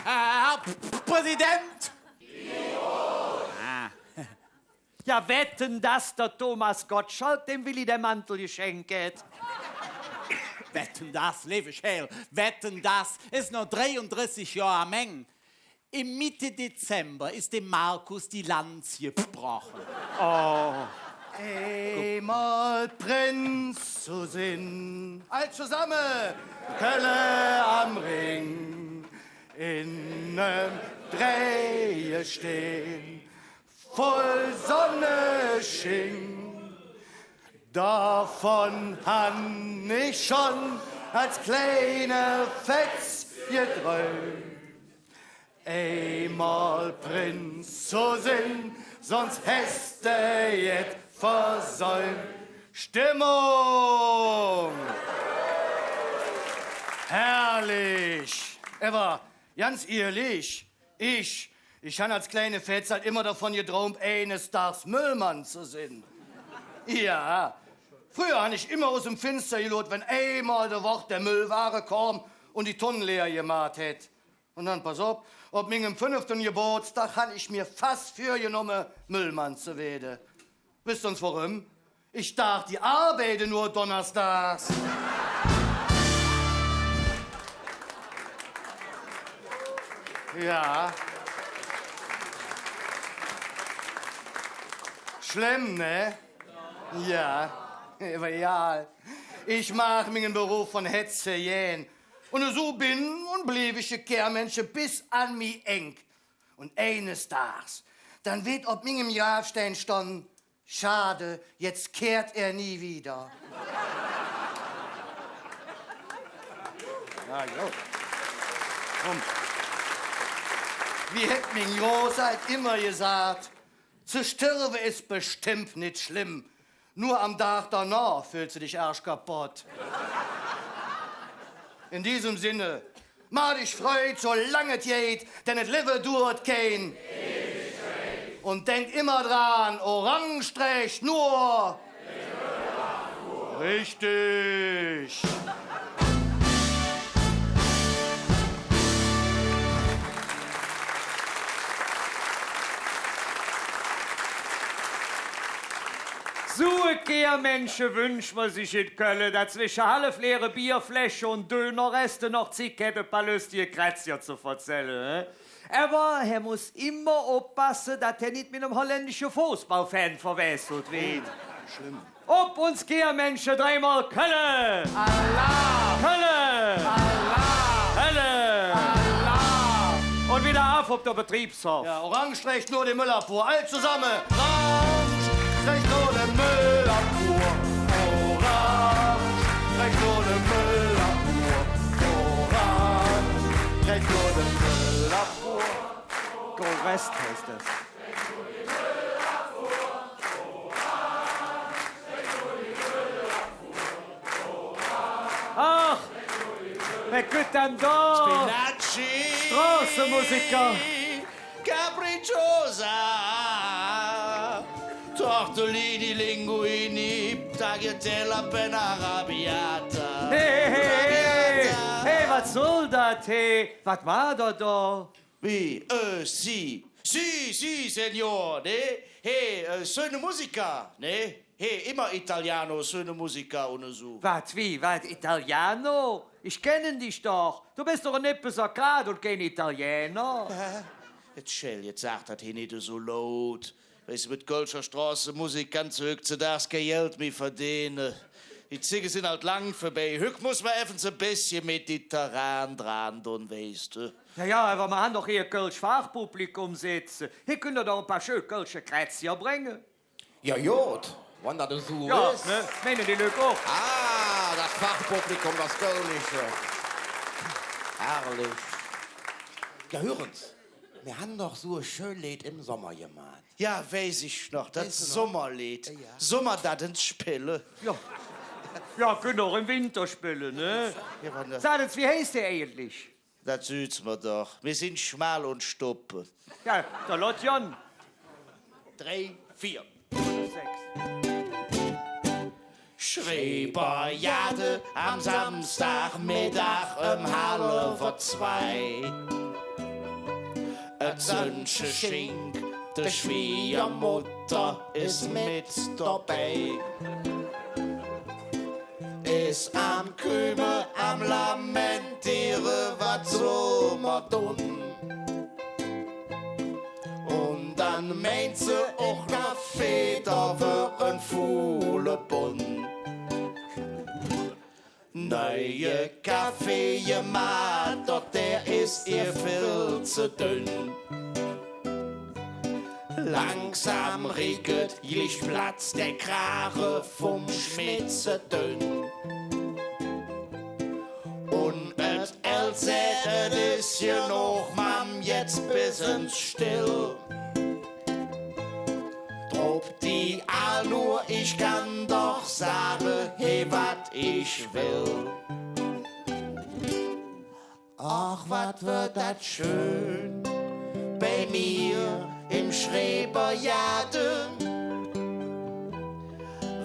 Herr Präsident! Ah. Jo, wetten, dass der Thomas Gottschalk dem Willi der Mantel geschenk hät? Wetten, dass, leeve Schäl, wetten, dass es noh dreiundressig Johr am Eng. Em Mitte Dezember es dem Markus die Lanz gebroche. Oh. Eimol Prinz ze sin. All zesamme. Kölle am Rhing. En nem Dreieck stehn. Voll Sonnesching. Dovun han ich schon als kleine Fetz gedrömp. Eimol Prinz ze sin, söns häs de jet versäump. Stimmung! Herrlich! Ävver ganz ihrlich, ich, ich han als kleine Fetz halt immer dovun gedräump, eines Dags Müllmann ze sin. Jo, fröher han ich immer usem Finster geloot, wann eimol de Woch der Müllwage kom un die Tonn leer gemaht hät. Un dann, pass op, op mingem fünfte Gebootsdag han ich mir fass vürgenomme, Müllmann ze weede. Wesst ehr, woröm? Ich daach, die arbeide nor donnersdags. Jo. Schlemm, ne? Jo. Ävver egal. Ich mag minge Beruf vun Hätze gään. Un esu ben un bliev ich e Kehrmännche bes an mi Eng. Un eines Dags, dann weed op mingem Gravstein stonn: „Schade, jetzt kehrt er nie wieder.“ Na jo. Kumm. Wie hät ming Großalt immer gesaht: „Ze sterve es bestemmp nit schlemm. Nor am Dag donoh föhls de dich ärg kapodd.“ In diesem Sinne, maach dich Freud, solang et geiht, denn et Levve duurt kein. Un denk immer dran, Orange träg nor. Richtig. Su e Kehrmännche wünsch mer sich en Kölle, dat zwesche halvleere Bierfläsche un Dönerreste noch Zigg hät, e paar löstige Krätzcher ze verzälle, hä? Ävver hä muss immer oppasse, dat hä nit met enem holländische Foßballfan verwässelt weed. Schlemm. Op uns Kehrmännche, dreimol Kölle! Alaaf! Kölle! Alaaf! Kölle! Alaaf! Un widder av op der Betriebshoff. Jo, Orange träg nor de Müllabfuhr. All zesamme. Orange träg nor de Müllabfuhr. Orange träg nor de Müllabfuhr. Orange träg nor de Müllabfuhr. Go West heißt das. Ach, wer kütt dann do? Spinacci. Stroßemusiker. Capricciosa. Tortellini, linguini, tagliatelle appena arrabbiata. Hey, hey, hey, hey. Arrabbiata. Hey, wat soll dat, hey? Wat maht ehr do? Wie, äh, si. Si, si, Signor, ne? He, äh, schöne Musiker, ne? He, immer Italiano, schöne Musiker un esu. Wat, wie, wat, Italiano? Ich kenne dich doch. Do bes doch en Eppeser Krad un kein Italiener. Hä? Jetz schell, jetz sag dat he nit esu laut. Weiß, met kölscher Stroßemusik kanns de hüggzedags kei Geld mih verdeene. Die Zigge sin halt lang vörbei. Hügg muss mer evvens e bessche mediterran dran dun, weiß de. Jo, jo, ävver mer han doch hee e kölsch Fachpublikum setze. Hee künnt ehr doch e paar schön kölsche Krätzcher bränge. Jo, god, wann dat esu es. Jo, ne? Meine die Lück och. Ah, dat Fachpublikum, dat kölsche. Herrlich. Jo, hür ens, mer han doch su e schön Leed em Sommer gemaht. Jo, weiß ich noch, dat Sommerleed. Weiß de noch? Jo, jo. Soll mer dat ens spille? Jo. Jo, künnt ehr och em Winter spille, ne? Jo, wann dat... Sag ens, wie heiß dä eigentlich? Dat sühs de doch. Mir sin schmal un stuppe. Jo, dann loss gonn. Drei, vier. Sechs. Schrebergarde am Samsdagmeddag öm halver zwei. Et Sönnche schingk, de Schwiegermutter es met dobei. Es am Küme, am Lamentiere, wat soll mer dun? Un dann meint se och, Kaffee, dat wör en fuule Bunn. Neue Kaffee gemaht, doch dä es ehr vill ze dönn. Langsam rick et, jlich platz der Krage vum Schmetzedönn. Un et Äll säht, et es genog, Mamm, jetz bes ens still. Drop die Aal nor, ich kann doch sage, he, wat ich well. Ach, wat wör dat schön bei mir em Schrebergarde,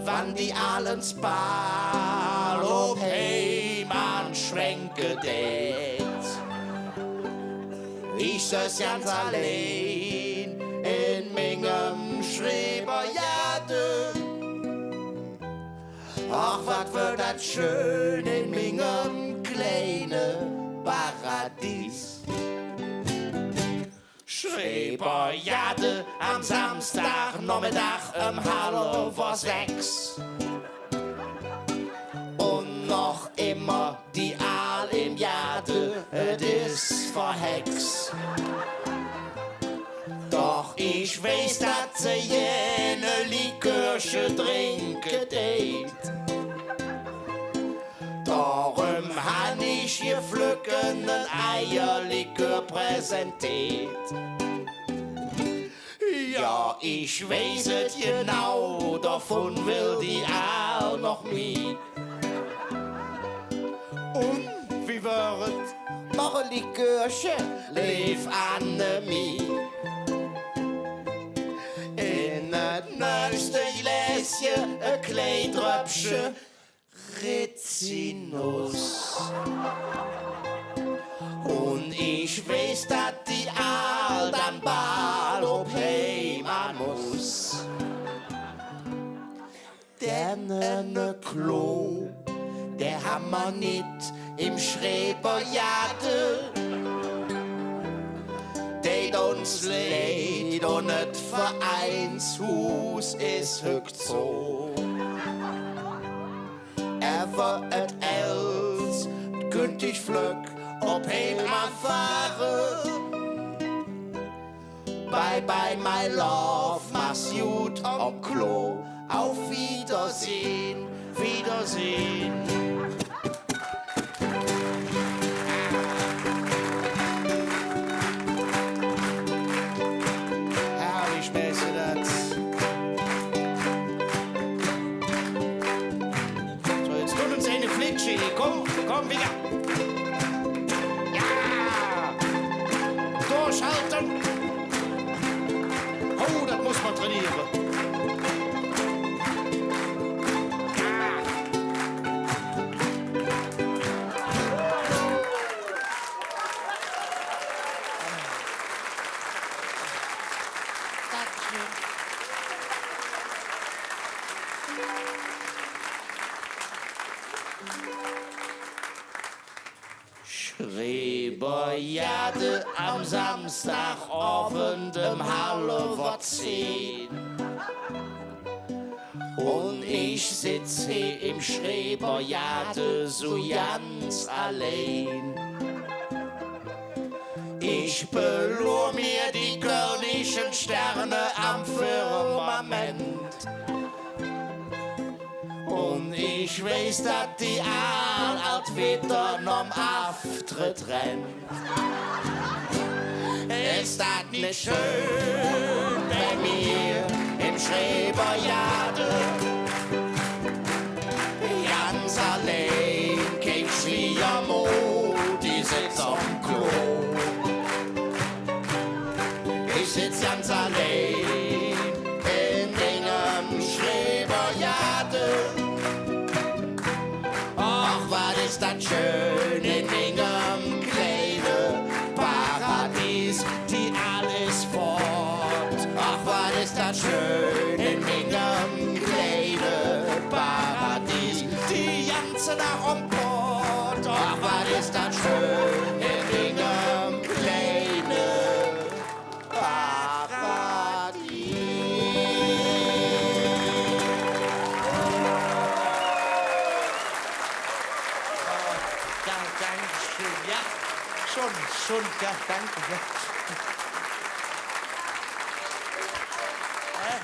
wann die Aal ens bal op heim aanschwenke dät. Ich söß ganz allein en mingem Schrebergarde. Ach, wat wör dat schön en mingem kleine Paradies. Schrebergarde am Samsdagnommedag öm halver sechs. Un noch immer die Aal em Garde. Dat se gään e Likörche drinke deit. Dröm han ich ehr flöck ene Eierlikör präsenteet. Jo, ich weiß et genau, dovun well die Aal noch mih. Un wie wör et? Noch e Likörche, leev Annemie. En et nächste Gläsche e klein Dröppche Ritzinus. Un ich weiß, dat die Aal dann bal op Heimat muss. Denn ene Klo, dä han mer nit em Schrebergaade. Deit uns leid, un et Vereinshuus es hügg zo. Ävver et Else künnt ich flöck op Heimat fahre. Bye bye, my love, mach's god om Klo. Auf Wiedersehen, Wiedersehen. Herrlich, Mädchen, dat. Su, jetz dun uns eine Flitsche. Kumm, kumm widder. Jo! Durchhalte! Oh, dat muss mer trainiere. Schrebergaade am Samsdag Ovend öm halver zehn. Un ich setz hee em Schrebergaade su ganz allein. Ich beloor mer die kölnische Sterne am Firmament. Un ich weiß, dat die Aal ald widder nohm Avtridd rennt. Es dat nit schön bei mir em Schrebergaade? Ganz allein, kein Schwiegermo, die setz om Klo. Ich setz ganz allein en mingem Schrebergaade. Ach, wat es dat schön en mingem kleine Paradies, die Aal es fott. Ach, wat es dat schön en mingem kleine Paradies, die ganze Dag om Pott. Ach, wat es dat schön en mingem kleine Paradies. Da-, danke schön. Jo, schon, schon, jo, danke, jo. Äh.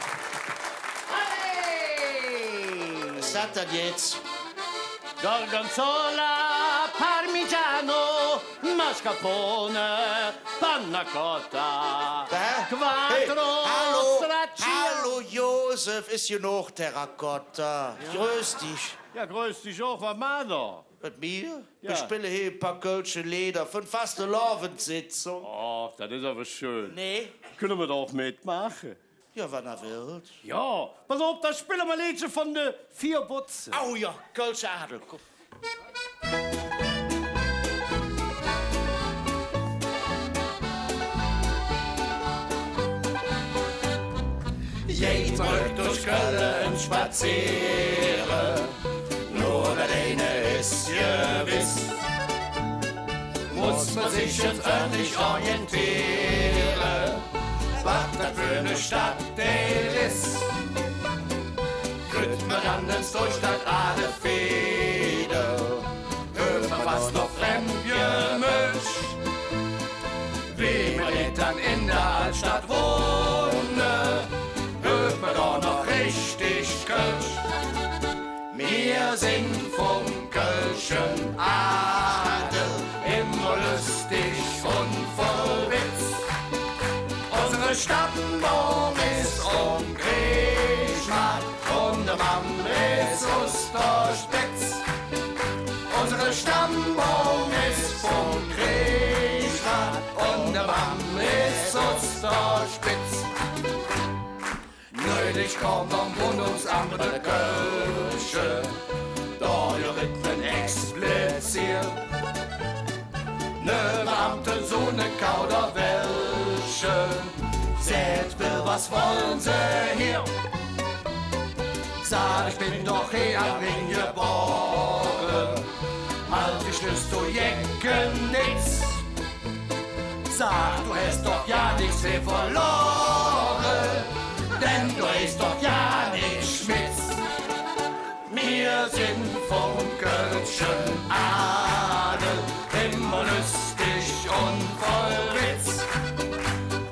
Hey! Wat es dat dann jetz? Gorgonzola, Parmigiano, Mascarpone, Panna Cotta, hä? Quattro, hey, hallo, Stracci-. Hallo, Josef, es genog Terrakotta. Jo. Größ dich. Jo, größ dich och, wat mäht ehr? Met mir? Jo. Mer spille hee e paar kölsche Leeder för de Fastelovendssitzung. Och, dat es ävver schön. Nä? Künne mer do och metmaache? Jo, wann ehr wellt. Jo, pass op, do spille mer e Leedche vun de Vier Botze. Au jo, kölsche Adel, kumm. Geiht mer durch Kölle spazeere, nor dat eine es gewess, muss mer sich jetz ööntlich orienteere, wat dat för en Stadt Deel es. Kritt mer dann ens durch dat aale Veeder, weed mer fast noch fremdgemösch. Wie mer deit dann en der Aldstadt wonne, Kölsch. Mir sin vum kölsche Adel immer löstig un voll Witz. Unsere Stammbaum es vum Kretschmer un der Mamp es us der Spetz. Unsere Stammbaum es vum Kretschmer un der Mamp es us der Spetz. Neulich kom beim Wohnungsamp de Kölsche, do ritt en Explizier. Ne Beamte, su ne Kauderwelsch, säht: Will, was wollen Se hier? Sag: Ich ben doch he am Rhing gebore, halt dich nüss, do jecke Nitz. Sag: Du häs doch jo nix he verlore, denn do häs doch jo nix Schmitz. Mir sin vum kölsche Adel immer löstig un voll Witz.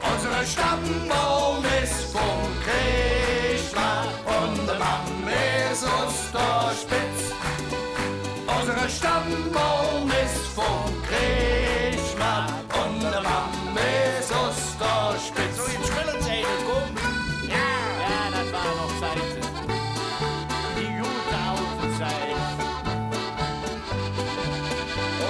Unsere Stammbaum es vum Kretschmer un de Mamm es us der Spitz. Unsere Stammbaum es vum Kretschmer un de Mamm es us der Spitz. Su, jetz schmellz se, kumm. Jo. Jo, dat wor noch Zigge. Die gode aale Zigge. Oh.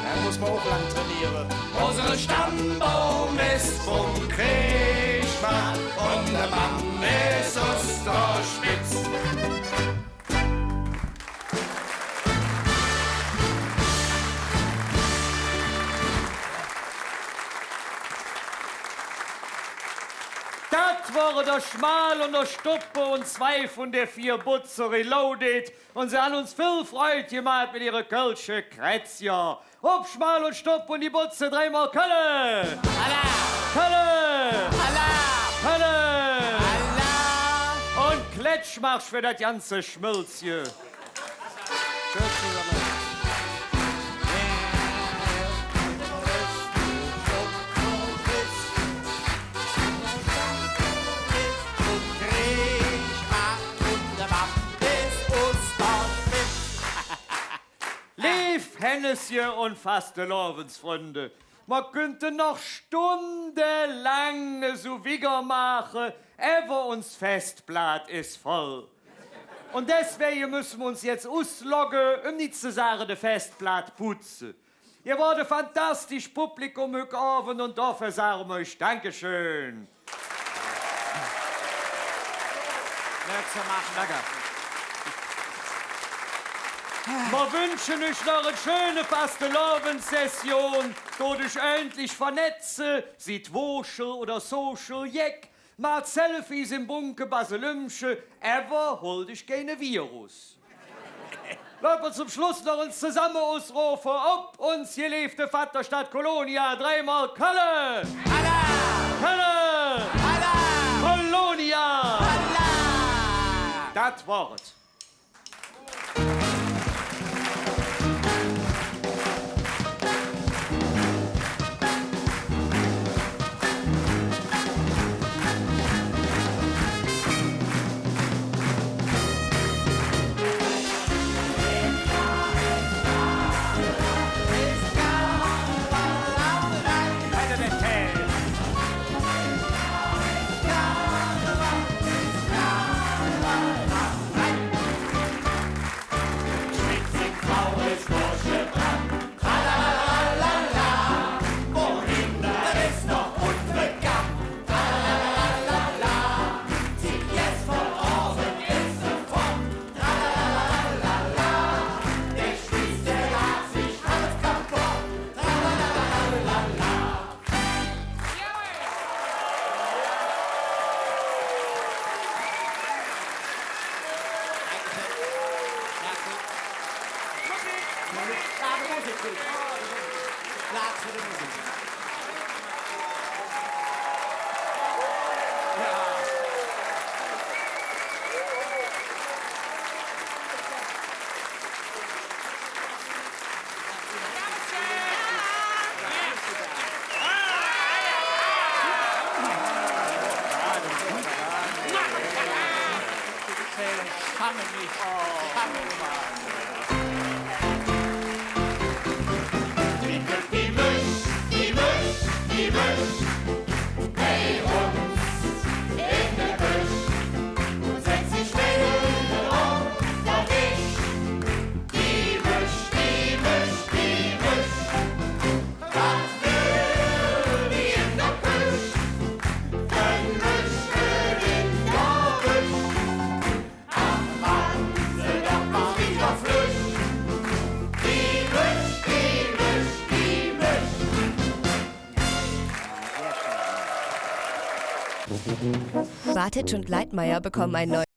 Do muss mer och lang trainiere. Unsere Stammbaum es vum Kretschmer un de Mamm es us der Spitz. Dat wore der Schmal un der Stuppe un zwei vun de vier Botze reloaded. Un se han uns vill Freud gemaht met ehre kölsche Krätzjer. Hop, Schmal un Stuppe un die Botze, dreimol Kölle! Alaaf! Kölle! Alaaf! Kölle! Alaaf! Un Klatschmarsch för dat ganze Schmölzje. Tschüss zusamme. Leev Hännesche un Fastelovendsfründe, mer künnte noch stundelang esu wigger maache, ävver uns Festplaat es voll. Un deswäge müsse mer uns jetz uslogge, öm nit ze sage, de Festplaat putze. Ehr wort e fantastisch Publikum hügg Ovend un doför sage mer üch Dankeschön. Danke. Mer wünsche üch noch en schöne Fastelovendssession. Dot üch ööntlich vernetze, sid Woschel oder Social Jeck, maht Selfies em bunke Baselümmche, ävver hollt üch keine Virus. Loot mer zom Schluss noch ens zesamme usrofe: Op uns geleevte Vatterstadt Colonia, dreimol Kölle! Alaaf! Kölle! Alaaf! Colonia! Alaaf! Dat wor et. Kann mer nit. Kann mer nit. Die Mös, die Mös, die Mös, bei uns in der Köch. Un setz sich, wenn du op der Disch. Die Mös, die Mös, die Mös. Wat will die in der Köch? Kein Mös will in der Köch. Bartitsch und Leitmayr bekommen ein neues